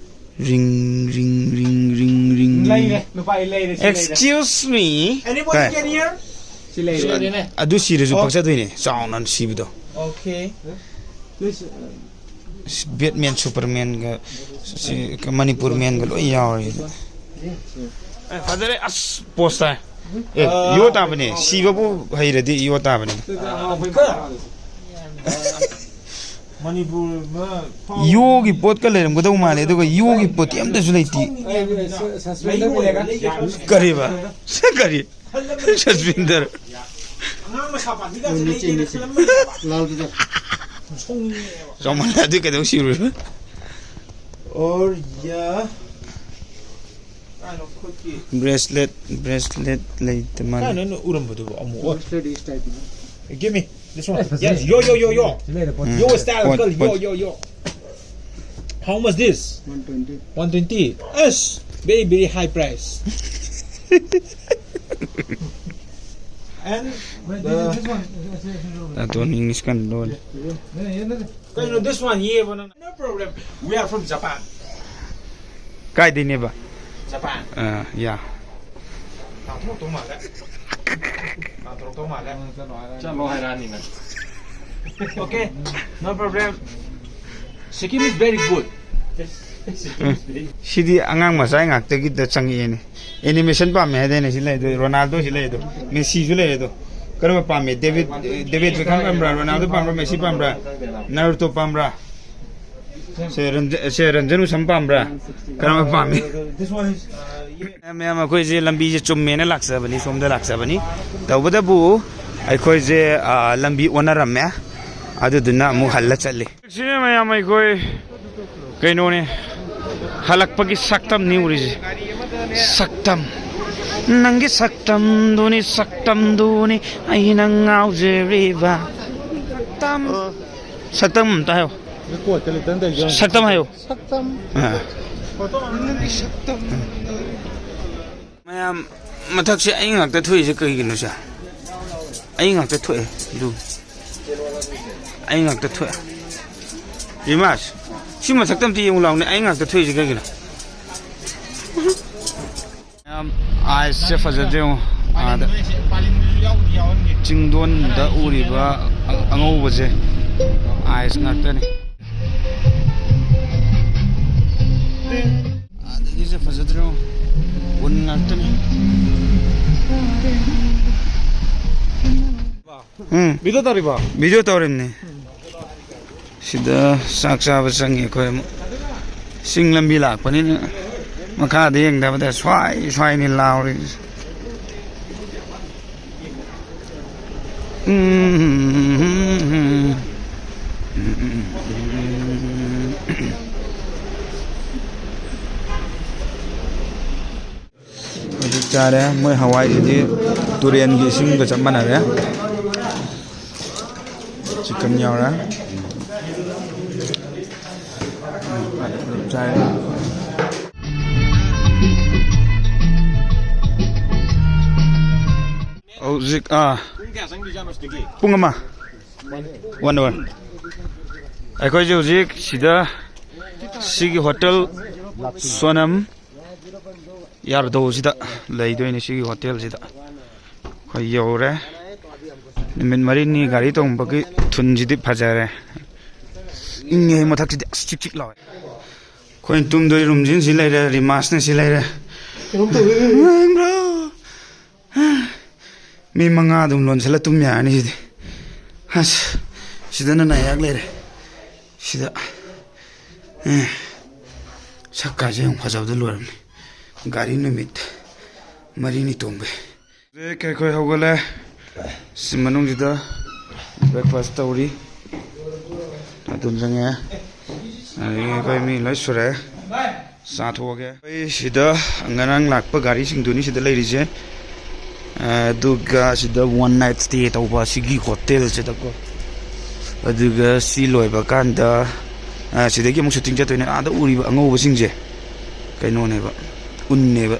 Ring, ring, ring, ring, ring, ring. ꯂꯩꯔꯦ, ꯅꯨꯄꯥ, ꯑꯩ ꯂꯩꯔꯦ, ꯁꯤ ꯂꯩꯔꯦ꯫ Excuse me. Anybody ꯀꯥꯏ? Can hear? ꯁꯤ ꯂꯩꯔꯦ꯫ ꯑꯗꯨ ꯁꯤꯔꯁꯨ ꯑꯣ꯫ ꯄꯛꯆꯗꯣꯏꯅꯦ, ꯆꯥꯎꯅ ꯁꯤꯕꯗꯣ꯫ Okay. Please, uh, ꯕꯦꯠꯃꯦꯟ, ꯁꯨꯄꯔꯃꯦꯟꯒ, ꯁꯤ, ꯃꯅꯤꯄꯨꯔ ꯃꯦꯟꯒ ꯂꯣꯏ ꯌꯥꯎꯔꯦ꯫ ꯑꯦ, ꯐꯖꯔꯦ꯫ ꯑꯁ, ꯄꯣꯁ ꯇꯥꯏ꯫ ꯑꯦ, ꯌꯣ ꯇꯥꯕꯅꯦ꯫ ꯁꯤꯕꯕꯨ ꯍꯩꯔꯗꯤ ꯌꯣ ꯇꯥꯕꯅꯦ꯫ ꯃꯅꯤꯄꯨꯔ ꯌꯣꯒꯤ ꯄꯣꯠꯀ ꯂꯩꯔꯝꯒꯗꯧ ꯃꯥꯜꯂꯦ, ꯑꯗꯨꯒ ꯌꯣꯒꯤ ꯄꯣꯠꯇꯤ ꯑꯝꯇꯁꯨ ꯂꯩꯇꯦ꯫ ꯀꯔꯤꯕ? ꯀꯔꯤ? ꯁꯁꯄꯦꯟꯗꯔ꯫ ꯑꯉꯥꯡ ꯃꯁꯥ ꯄꯥꯟꯕꯤꯒꯥꯁꯦ ꯂꯩꯒꯦꯅ ꯈꯜꯂꯝꯕꯅꯦꯕ꯫ ꯂꯥꯜꯗꯨꯗ꯫ ꯁꯣꯡꯉꯦꯕ꯫ ꯆꯥꯎꯃꯜꯂꯗꯤ ꯀꯩꯗꯧ ꯁꯤꯔꯨꯔꯤꯕ? ꯑꯣꯔ ꯌꯥ꯫ ꯀꯥꯏꯅꯣ ꯈꯨꯠꯀꯤ꯫ ꯕ꯭ꯔꯦꯁꯂꯦꯠ, ꯕ꯭ꯔꯦꯁꯂꯦꯠ ꯂꯩꯇ ꯃꯥꯜꯂꯦ꯫ ꯀꯥꯏꯅꯣ ꯅꯪ ꯎꯔꯝꯕꯗꯨꯕꯨ ꯑꯃꯨꯛ? ꯑꯣ꯫ Best ladies type ꯅꯤ꯫ Give me this one. ꯑꯦ, ꯐꯖꯩ꯫ Yes, yo, yo, yo, yo. ꯁꯤ ꯂꯩꯔꯦ, ꯄꯣꯠ꯫ ꯎꯝ, Yo style, ꯄꯣꯠ, uncle, ꯄꯣꯠ꯫ Yo, yo, yo. How much this? One twenty. One twenty. ꯑꯁ, very, very high price. And the ꯇꯥꯇꯣꯟ ꯏꯪꯂꯤꯁ ꯀꯟꯅ ꯂꯣꯜꯂꯤ꯫ ꯀꯩꯅꯣ, this one here, no problem. We are from Japan. ꯀꯥꯏꯗꯩꯅꯦꯕ? Japan. ꯑꯥ, ꯌꯥ꯫ ꯇꯥꯟꯊꯣꯔꯛꯇꯧ ꯃꯥꯜꯂꯦ꯫ ꯇꯥꯟꯊꯣꯔꯛꯇꯧ ꯃꯥꯜꯂꯦ꯫ ꯆꯠꯂꯣ ꯍꯥꯏꯔꯛꯑꯅꯤ ꯅꯪ꯫ Okay, no problem. Sikkim is very good. ꯎꯝ꯫ ꯁꯤꯗꯤ ꯑꯉꯥꯡ ꯃꯆꯥ ꯉꯥꯛꯇꯒꯤꯗ ꯆꯪꯉꯛꯑꯦꯅꯦ꯫ ꯑꯦꯅꯤꯃꯦꯁꯟ ꯄꯥꯝꯃꯦ ꯍꯥꯏꯗꯥꯏꯅꯦ? ꯁꯤ ꯂꯩꯗꯣ, ꯔꯣꯅꯥꯜꯗꯣ ꯁꯤ ꯂꯩꯗꯣ, ꯃꯦꯁꯤꯁꯨ ꯂꯩ ꯑꯗꯣ꯫ ꯀꯔꯝꯕ ꯄꯥꯝꯃꯦ? ꯗꯦꯕꯤꯠ, ꯗꯦꯕꯤꯠ ꯕꯦꯈꯝ ꯄꯥꯝꯕ꯭ꯔꯥ? ꯔꯣꯅꯥꯜꯗꯣ ꯄꯥꯝꯕ꯭ꯔꯥ? ꯃꯦꯁꯤ ꯄꯥꯝꯕ꯭ꯔꯥ? ꯅꯥꯔꯨꯇꯣ ꯄꯥꯝꯕ꯭ꯔꯥ? ꯁꯦ, ꯔꯟꯖ-, ꯁꯦ, ꯔꯟꯖꯟ ꯎꯁꯝ ꯄꯥꯝꯕ꯭ꯔꯥ? ꯀꯔꯝꯕ ꯄꯥꯝꯃꯤ? ꯃꯌꯥꯝ, ꯃꯌꯥꯝ, ꯑꯩꯈꯣꯏꯁꯦ ꯂꯝꯕꯤꯁꯦ ꯆꯨꯝꯃꯦꯅ ꯂꯥꯛꯆꯕꯅꯤ, ꯁꯣꯝꯗ ꯂꯥꯛꯆꯕꯅꯤ꯫ ꯇꯧꯕꯇꯕꯨ ꯑꯩꯈꯣꯏꯁꯦ, ꯑ, ꯂꯝꯕꯤ ꯑꯣꯟꯅꯔꯝꯃꯦ, ꯑꯗꯨꯗꯨꯅ ꯑꯃꯨꯛ ꯍꯜꯂ ꯆꯠꯂꯤ꯫ ꯁꯤꯅꯦ ꯃꯌꯥꯝ ꯑꯩꯈꯣꯏ ꯀꯩꯅꯣꯅꯦ, ꯍꯜꯂꯛꯄꯒꯤ ꯁꯛꯇꯝꯅꯤ ꯎꯔꯤꯁꯦ꯫ ꯁꯛꯇꯝ, ꯅꯪꯒꯤ ꯁꯛꯇꯝꯗꯨꯅꯤ, ꯁꯛꯇꯝꯗꯨꯅꯤ ꯑꯩꯅ ꯉꯥꯎꯖꯔꯤꯕ꯫ ꯇꯝ-, ꯁꯛꯇꯝ ꯑꯝꯇ ꯍꯥꯏꯌꯣ꯫ ꯁꯛꯇꯝ ꯍꯥꯏꯌꯣ꯫ ꯁꯛꯇꯝ꯫ ꯑꯥ꯫ ꯅꯪꯒꯤ ꯁꯛꯇꯝ꯫ ꯃꯌꯥꯝ, ꯃꯊꯛꯁꯦ ꯑꯩ ꯉꯥꯛꯇ ꯊꯣꯛꯏꯁꯦ ꯀꯩꯒꯤꯅꯣ ꯁꯦ? ꯑꯩ ꯉꯥꯛꯇ ꯊꯣꯛꯑꯦ ꯑꯗꯨ꯫ ꯑꯩ ꯉꯥꯛꯇ ꯊꯣꯛꯑꯦ꯫ ꯔꯤꯃꯥꯁ, ꯁꯤ ꯃꯊꯛꯇ ꯑꯝꯇ ꯌꯦꯡꯉꯨ ꯂꯥꯎꯅꯦ, ꯑꯩ ꯉꯥꯛꯇ ꯊꯣꯛꯏꯁꯦ ꯀꯩꯒꯤꯅꯣ? ꯃꯌꯥꯝ, ꯑꯥꯏꯁꯁꯦ ꯐꯖꯗ꯭ꯔꯦ ꯌꯦꯡꯉꯣ꯫ ꯑꯥꯗ ꯆꯤꯡꯗꯣꯟꯗ ꯎꯔꯤꯕ ꯑ-, ꯑꯉꯧꯕꯁꯦ ꯑꯥꯏꯁ ꯉꯥꯛꯇꯅꯤ꯫ ꯑꯗꯒꯤꯁꯦ ꯐꯖꯗ꯭ꯔꯣ? ꯎꯟ ꯉꯥꯛꯇꯅꯤ꯫ ꯎꯝ꯫ ꯚꯤꯗꯤꯑꯣ ꯇꯧꯔꯤꯕꯣ? ꯚꯤꯗꯤꯑꯣ ꯇꯧꯔꯤꯕꯅꯤ꯫ ꯁꯤꯗ ꯆꯥꯛ ꯆꯥꯕ ꯆꯪꯉꯤ ꯑꯩꯈꯣꯏ ꯑꯃꯨꯛ꯫ ꯆꯤꯡ ꯂꯝꯕꯤ ꯂꯥꯛꯄꯅꯤꯅ ꯃꯈꯥꯗ ꯌꯦꯡꯗꯕꯗ ꯁ꯭ꯋꯥꯏ ꯁ꯭ꯋꯥꯏꯅꯤ ꯂꯥꯎꯔꯤꯁꯦ꯫ ꯎꯝ꯫ ꯍꯧꯖꯤꯛ ꯆꯥꯔꯦ꯫ ꯃꯣꯏ ꯍꯋꯥꯏꯁꯤꯗꯤ ꯇꯨꯔꯦꯟꯒꯤ ꯏꯁꯤꯡꯒ ꯆꯞ ꯃꯥꯟꯅꯔꯦ꯫ ꯆꯤꯛꯀꯟ ꯌꯥꯎꯔꯦ꯫ ꯆꯥꯔꯦ꯫ ꯍꯧꯖꯤꯛ, ꯑꯥ, ꯄꯨꯡ ꯑꯃ꯫ One hour꯫ ꯑꯩꯈꯣꯏꯁꯦ ꯍꯧꯖꯤꯛ ꯁꯤꯗ, ꯁꯤꯒꯤ ꯍꯣꯇꯦꯜ ꯁꯣꯅꯝ ꯌꯥꯔꯗꯧꯁꯤꯗ ꯂꯩꯗꯣꯏꯅꯤ꯫ ꯁꯤꯒꯤ ꯍꯣꯇꯦꯜꯁꯤꯗ ꯑꯩꯈꯣꯏ ꯌꯧꯔꯦ꯫ ꯅꯨꯃꯤꯠ ꯃꯔꯤꯅꯤ ꯒꯥꯔꯤ ꯇꯣꯡꯕꯒꯤ ꯊꯨꯟꯁꯤꯗꯤ ꯐꯖꯔꯦ꯫ ꯏꯪꯉꯦ ꯃꯊꯛꯁꯤꯗꯤ, ꯑꯁ, ꯆꯤꯛ ꯆꯤꯛ ꯂꯥꯎꯋꯦ꯫ ꯑꯩꯈꯣꯏꯅ ꯇꯨꯝꯗꯣꯏ ꯔꯨꯝꯁꯤꯅ ꯁꯤ ꯂꯩꯔꯦ, ꯔꯤꯃꯥꯁꯅ ꯁꯤ ꯂꯩꯔꯦ꯫ ꯀꯩꯅꯣꯝ ꯇꯧꯋꯦ꯫ ꯏꯃꯥ! ꯃꯤ ꯃꯉꯥ ꯑꯗꯨꯝ ꯂꯣꯟꯁꯤꯜꯂ ꯇꯨꯝ ꯌꯥꯔꯅꯤ ꯁꯤꯗꯤ꯫ ꯑꯁ, ꯁꯤꯗꯅ ꯅꯥꯌꯥꯛ ꯂꯩꯔꯦ꯫ ꯁꯤꯗ, ꯑꯦ, ꯁꯛꯀꯥꯁꯦ ꯌꯥꯝ ꯐꯖꯕꯗ ꯂꯣꯏꯔꯕꯅꯤ꯫ ꯒꯥꯔꯤ ꯅꯨꯃꯤꯠ ꯃꯔꯤꯅꯤ ꯇꯣꯡꯕꯩ꯫ ꯍꯧꯖꯤꯛ ꯑꯩꯈꯣꯏ ꯍꯧꯒꯠꯂꯦ꯫ ꯁꯤ ꯃꯅꯨꯡꯁꯤꯗ breakfast ꯇꯧꯔꯤ꯫ ꯑꯗꯨꯝ ꯆꯪꯉꯦ꯫ ꯑꯗꯒꯤ ꯑꯩꯈꯣꯏ ꯃꯤ ꯂꯣꯏ ꯁꯨꯔꯦ꯫ ꯆꯥꯊꯣꯛꯑꯒꯦ꯫ ꯑꯩꯈꯣꯏ ꯁꯤꯗ ꯉꯔꯥꯡ ꯂꯥꯛꯄ ꯒꯥꯔꯤꯁꯤꯡꯗꯨꯅꯤ ꯁꯤꯗ ꯂꯩꯔꯤꯁꯦ꯫ ꯑꯗꯨꯒ ꯁꯤꯗ one night stay ꯇꯧꯕ ꯁꯤꯒꯤ ꯍꯣꯇꯦꯜꯁꯤꯗꯀꯣ꯫ ꯑꯗꯨꯒ ꯁꯤ ꯂꯣꯏꯕ ꯀꯥꯟꯗ, ꯑ, ꯁꯤꯗꯒꯤ ꯑꯃꯨꯛ shooting ꯆꯠꯇꯣꯏꯅꯦ꯫ ꯑꯥꯗ ꯎꯔꯤꯕ ꯑꯉꯧꯕꯁꯤꯡꯁꯦ ꯀꯩꯅꯣꯅꯦꯕ, ꯎꯟꯅꯦꯕ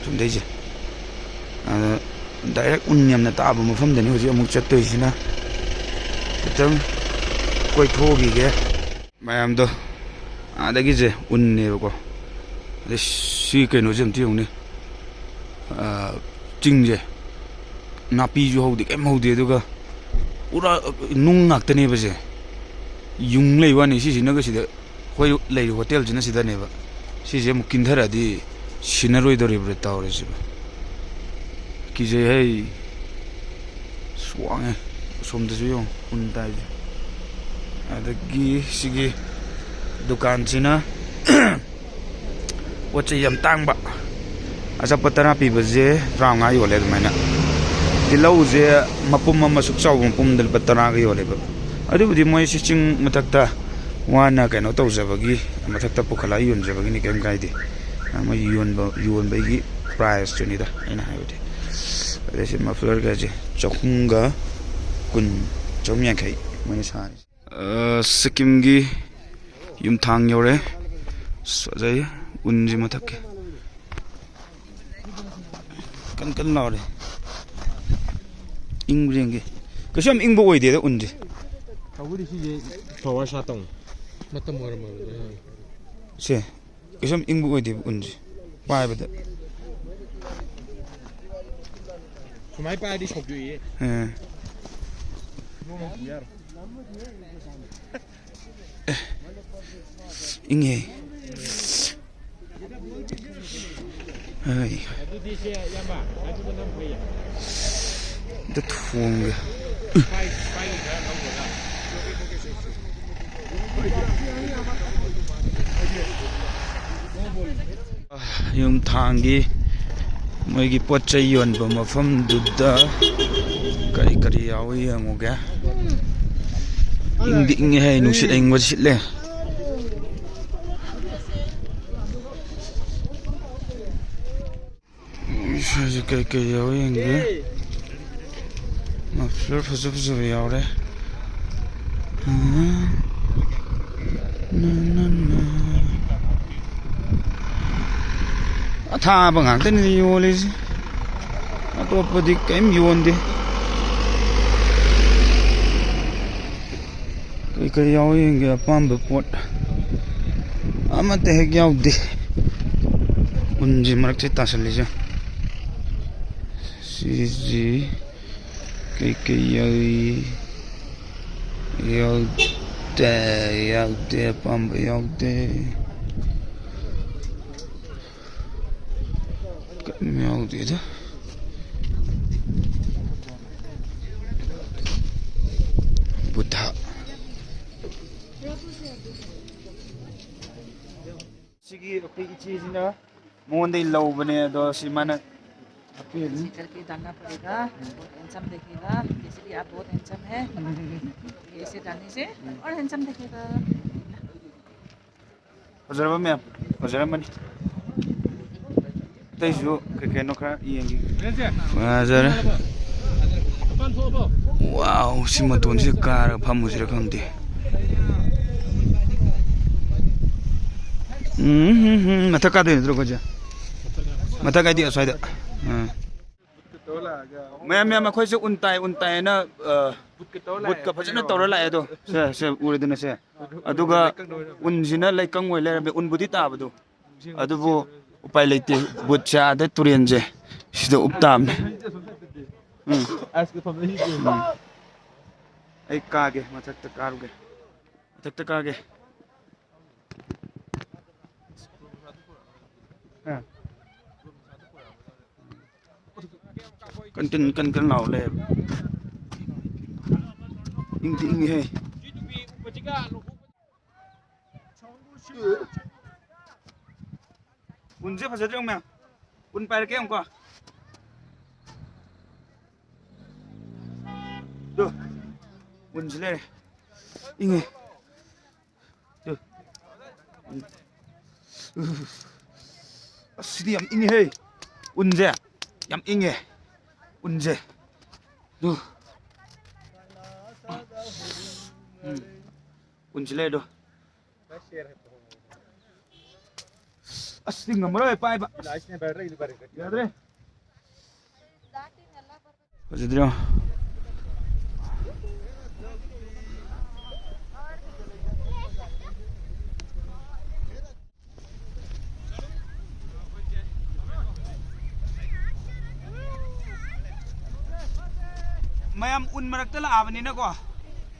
ꯁꯨꯝꯗꯩꯁꯦ꯫ ꯑꯗ direct ꯎꯟ ꯌꯥꯝꯅ ꯇꯥꯕ ꯃꯐꯝꯗꯅꯤ ꯍꯧꯖꯤꯛ ꯑꯃꯨꯛ ꯆꯠꯇꯣꯏꯁꯤꯅ꯫ ꯈꯤꯇꯪ ꯀꯣꯏꯊꯣꯛꯈꯤꯒꯦ꯫ ꯃꯌꯥꯝꯗꯣ ꯑꯥꯗꯒꯤꯁꯦ ꯎꯟꯅꯦꯕꯀꯣ꯫ ꯑꯗꯩ ꯁꯤ ꯀꯩꯅꯣꯁꯦ ꯑꯝꯇ ꯌꯦꯡꯉꯨꯅꯦ꯫ ꯑꯥ, ꯆꯤꯡꯁꯦ ꯅꯥꯄꯤꯁꯨ ꯍꯧꯗꯦ, ꯀꯩꯝ ꯍꯧꯗꯦ, ꯑꯗꯨꯒ ꯄꯨꯔꯥ ꯅꯨꯡ ꯉꯥꯛꯇꯅꯦꯕ ꯁꯦ꯫ ꯌꯨꯡ ꯂꯩ ꯋꯥꯅꯤ꯫ ꯁꯤꯁꯤꯅꯒ ꯁꯤꯗ ꯑꯩꯈꯣꯏ ꯂꯩꯔꯤ ꯍꯣꯇꯦꯜꯁꯤꯅ ꯁꯤꯗꯅꯦꯕ꯫ ꯁꯤꯁꯦ ꯑꯃꯨꯛ ꯀꯤꯟꯊꯔꯛꯑꯗꯤ ꯁꯤꯟꯅꯔꯣꯏꯗꯧꯔꯤꯕ꯭ꯔꯥ ꯇꯧꯔꯤꯁꯤꯕꯣ? ꯀꯤꯖꯩ ꯍꯩ꯫ ꯑꯁ, ꯋꯥꯡꯉꯦ꯫ ꯑꯁꯣꯝꯗꯁꯨ ꯌꯦꯡꯉꯨ, ꯎꯟ ꯇꯥꯏꯁꯦ꯫ ꯑꯗꯒꯤ ꯁꯤꯒꯤ ꯗꯨꯀꯥꯟꯁꯤꯅ ꯄꯣꯠ ꯆꯩ ꯌꯥꯝ ꯇꯥꯡꯕ꯫ ꯑꯆꯥꯄꯣꯠ ꯇꯔꯥ ꯄꯤꯕꯁꯦ ꯇꯔꯥꯃꯉꯥ ꯌꯣꯜꯂꯦ ꯑꯗꯨꯃꯥꯏꯅ꯫ ꯇꯤꯜꯍꯧꯁꯦ ꯃꯄꯨꯝ ꯑꯃ ꯁꯨꯛ ꯆꯥꯎꯕ ꯃꯄꯨꯝꯗ ꯂꯨꯄꯥ ꯇꯔꯥꯒ ꯌꯣꯜꯂꯦꯕ꯫ ꯑꯗꯨꯕꯨꯗꯤ ꯃꯣꯏꯁꯤ ꯆꯤꯡ ꯃꯊꯛꯇ ꯋꯥꯅ ꯀꯩꯅꯣ ꯇꯧꯖꯕꯒꯤ, ꯃꯊꯛꯇ ꯄꯨꯈꯠꯂꯒ ꯌꯣꯟꯖꯕꯒꯤꯅꯤ, ꯀꯩꯝ ꯀꯥꯏꯗꯦ꯫ ꯃꯣꯏ ꯌꯣꯟꯕ, ꯌꯣꯟꯕꯒꯤ ꯄ꯭ꯔꯥꯏꯁꯇꯨꯅꯤꯗ ꯑꯩꯅ ꯍꯥꯏꯕꯗꯤ꯫ ꯑꯗꯩ ꯁꯤ ꯃꯐ꯭ꯂꯔꯒꯁꯦ ꯆꯍꯨꯝꯒ ꯀꯨꯟ, ꯆꯍꯨꯝ ꯌꯥꯡꯈꯩ ꯃꯣꯏꯅ ꯁꯥꯔꯤꯁꯦ꯫ ꯑ, ꯁꯤꯛꯀꯤꯝꯒꯤ ꯌꯨꯝꯊꯥꯡ ꯌꯧꯔꯦ꯫ ꯑꯁ, ꯐꯖꯩ꯫ ꯎꯟꯁꯤ ꯃꯊꯛꯀꯤ꯫ ꯀꯟ ꯀꯟ ꯂꯥꯎꯔꯦ꯫ ꯏꯪꯕ꯭ꯔꯥ ꯌꯦꯡꯒꯦ꯫ ꯀꯩꯁꯨ ꯌꯥꯝ ꯏꯪꯕ ꯑꯣꯏꯗꯦꯗ ꯎꯟꯁꯦ꯫ ꯇꯧꯕꯨꯗꯤ ꯁꯤꯁꯦ ꯐ꯭ꯂꯋꯔ ꯁꯥꯠ ꯇꯧꯅꯤ꯫ ꯃꯇꯝ ꯑꯣꯏꯔꯝꯃꯕꯅꯦ꯫ ꯁꯦ꯫ ꯀꯩꯁꯨ ꯌꯥꯝ ꯏꯪꯕ ꯑꯣꯏꯗꯦꯕ ꯎꯟꯁꯦ ꯄꯥꯏꯕꯗ꯫ ꯁꯨꯃꯥꯏꯅ ꯄꯥꯏꯔꯗꯤ ꯁꯧꯗꯣꯛꯏ꯫ ꯑꯥ꯫ ꯏꯪꯉꯦ꯫ ꯑꯩ꯫ ꯑꯝꯇ ꯊꯣꯡꯒꯦ꯫ ꯌꯨꯝꯊꯥꯡꯒꯤ ꯃꯣꯏꯒꯤ ꯄꯣꯠ ꯆꯩ ꯌꯣꯟꯕ ꯃꯐꯝꯗꯨꯗ ꯀꯔꯤ ꯀꯔꯤ ꯌꯥꯎꯏ ꯌꯦꯡꯉꯨꯒꯦ꯫ ꯏꯪꯗꯤ ꯏꯪꯉꯦ ꯍꯦ, ꯅꯨꯡꯁꯤꯠ ꯑꯏꯪꯕ ꯁꯤꯠꯂꯦ꯫ ꯁ꯭ꯋꯥꯏꯁꯦ ꯀꯩꯀꯩ ꯌꯥꯎꯏ ꯌꯦꯡꯒꯦ꯫ ꯃꯐ꯭ꯂꯔ ꯐꯖ ꯐꯖꯕ ꯌꯥꯎꯔꯦ꯫ ꯅ, ꯅ, ꯅ꯫ ꯑꯊꯥꯕ ꯉꯥꯛꯇꯅꯤ ꯌꯣꯜꯂꯤꯁꯦ꯫ ꯑꯇꯣꯞꯄꯗꯤ ꯀꯔꯤꯝ ꯌꯣꯟꯗꯦ꯫ ꯀꯩ ꯀꯩ ꯌꯥꯎꯏ ꯌꯦꯡꯒꯦ꯫ ꯑꯄꯥꯝꯕ ꯄꯣꯠ ꯑꯃꯠꯇ ꯍꯦꯛ ꯌꯥꯎꯗꯦ꯫ ꯎꯟꯁꯤ ꯃꯔꯛꯁꯦ ꯇꯥꯁꯜꯂꯤꯁꯦ꯫ ꯁꯤꯁꯤ ꯀꯩ ꯀꯩ ꯌꯥꯎꯏ? ꯌꯥꯎꯗꯦ, ꯌꯥꯎꯗꯦ, ꯑꯄꯥꯝꯕ ꯌꯥꯎꯗꯦ꯫ ꯀꯔꯤꯝ ꯌꯥꯎꯗꯦꯗ꯫ ꯕꯨꯙ꯫ ꯁꯤꯒꯤ ꯑꯩꯈꯣꯏ ꯏꯆꯦꯁꯤꯅ ꯃꯉꯣꯟꯗꯒꯤ ꯂꯧꯕꯅꯦ, ꯑꯗꯣ ꯁꯤ ꯃꯥꯅ ꯍꯥꯞꯄꯤꯔꯅꯤ꯫ ऐसे करके डालना पड़ेगा। बहुत हैंडसम दिखेगा, जैसे कि आप बहुत हैंडसम है, ये ऐसे डालने से और हैंडसम दिखेगा। ꯐꯖꯔꯕ ꯃꯌꯥꯝ? ꯐꯖꯔꯝꯃꯅꯤ꯫ ꯑꯇꯩꯁꯨ ꯀꯩ ꯀꯩꯅꯣ ꯈꯔ ꯌꯦꯡꯒꯦ꯫ ꯐꯖꯔꯦ꯫ ꯋꯥꯎ, ꯁꯤ ꯃꯇꯣꯟꯁꯤꯗ ꯀꯥꯔꯒ ꯐꯝꯃꯨꯁꯤꯔ ꯈꯪꯗꯦ꯫ ꯎꯝ, ꯎꯝ, ꯎꯝ, ꯃꯊꯛ ꯀꯥꯗꯣꯏ ꯅꯠꯇ꯭ꯔꯣ ꯑꯩꯈꯣꯏꯁꯦ? ꯃꯊꯛ ꯍꯥꯏꯗꯤ ꯑꯁ꯭ꯋꯥꯏꯗ꯫ ꯎꯝ꯫ ꯃꯌꯥꯝ, ꯃꯌꯥꯝ, ꯑꯩꯈꯣꯏꯁꯦ ꯎꯟ ꯇꯥꯏ, ꯎꯟ ꯇꯥꯏ ꯍꯥꯏꯅ, ꯑ, ꯕꯨꯠꯀ ꯐꯖꯅ ꯇꯧꯔ ꯂꯥꯛꯑꯦ ꯑꯗꯣ꯫ ꯁꯦ, ꯁꯦ, ꯎꯔꯦꯗꯅ ꯁꯦ꯫ ꯑꯗꯨꯒ ꯎꯟꯁꯤꯅ ꯂꯩꯀꯪ ꯑꯣꯏ ꯂꯩꯔꯝꯃꯦ꯫ ꯎꯟꯕꯨꯗꯤ ꯇꯥꯕꯗꯣ꯫ ꯑꯗꯨꯕꯨ ꯎꯄꯥꯏ ꯂꯩꯇꯦ꯫ ꯕꯨꯠꯁꯦ ꯑꯥꯗ ꯇꯨꯔꯦꯟꯁꯦ ꯁꯤꯗ ꯎꯞ ꯇꯥꯕꯅꯦ꯫ ꯎꯝ꯫ ꯎꯝ꯫ ꯑꯩ ꯀꯥꯒꯦ, ꯃꯊꯛꯇ ꯀꯥꯔꯨꯒꯦ꯫ ꯃꯊꯛꯇ ꯀꯥꯒꯦ꯫ ꯑ꯫ ꯀꯟ ꯀꯟ ꯀꯟ ꯀꯟ ꯂꯥꯎ ꯂꯩꯌꯦꯕ꯫ ꯏꯪꯗꯤ ꯏꯪꯉꯤꯍꯦ꯫ ꯎꯟꯁꯦ ꯐꯖꯗ꯭ꯔꯣ ꯃꯌꯥꯝ? ꯎꯟ ꯄꯥꯏꯔꯛꯀꯦ ꯌꯦꯡꯉꯨꯀꯣ꯫ ꯇꯨ, ꯎꯟꯁꯤ ꯂꯩꯔꯦ꯫ ꯏꯪꯉꯦ꯫ ꯇꯨ꯫ ꯎꯝ꯫ ꯑꯁ, ꯁꯤꯗꯤ ꯌꯥꯝ ꯏꯪꯉꯦꯍꯦ꯫ ꯎꯟꯁꯦ ꯌꯥꯝ ꯏꯪꯉꯦ꯫ ꯎꯟꯁꯦ꯫ ꯇꯨ꯫ ꯎꯝ꯫ ꯎꯟꯁꯤ ꯂꯩꯔꯦꯗꯣ꯫ ꯑꯁ, ꯁꯤ ꯉꯝꯃꯔꯣꯏ ꯄꯥꯏꯕ꯫ ꯌꯥꯗ꯭ꯔꯦ꯫ ꯐꯖꯗ꯭ꯔꯣ? ꯃꯌꯥꯝ ꯎꯟ ꯃꯔꯛꯇ ꯂꯥꯛꯑꯕꯅꯤꯅꯀꯣ,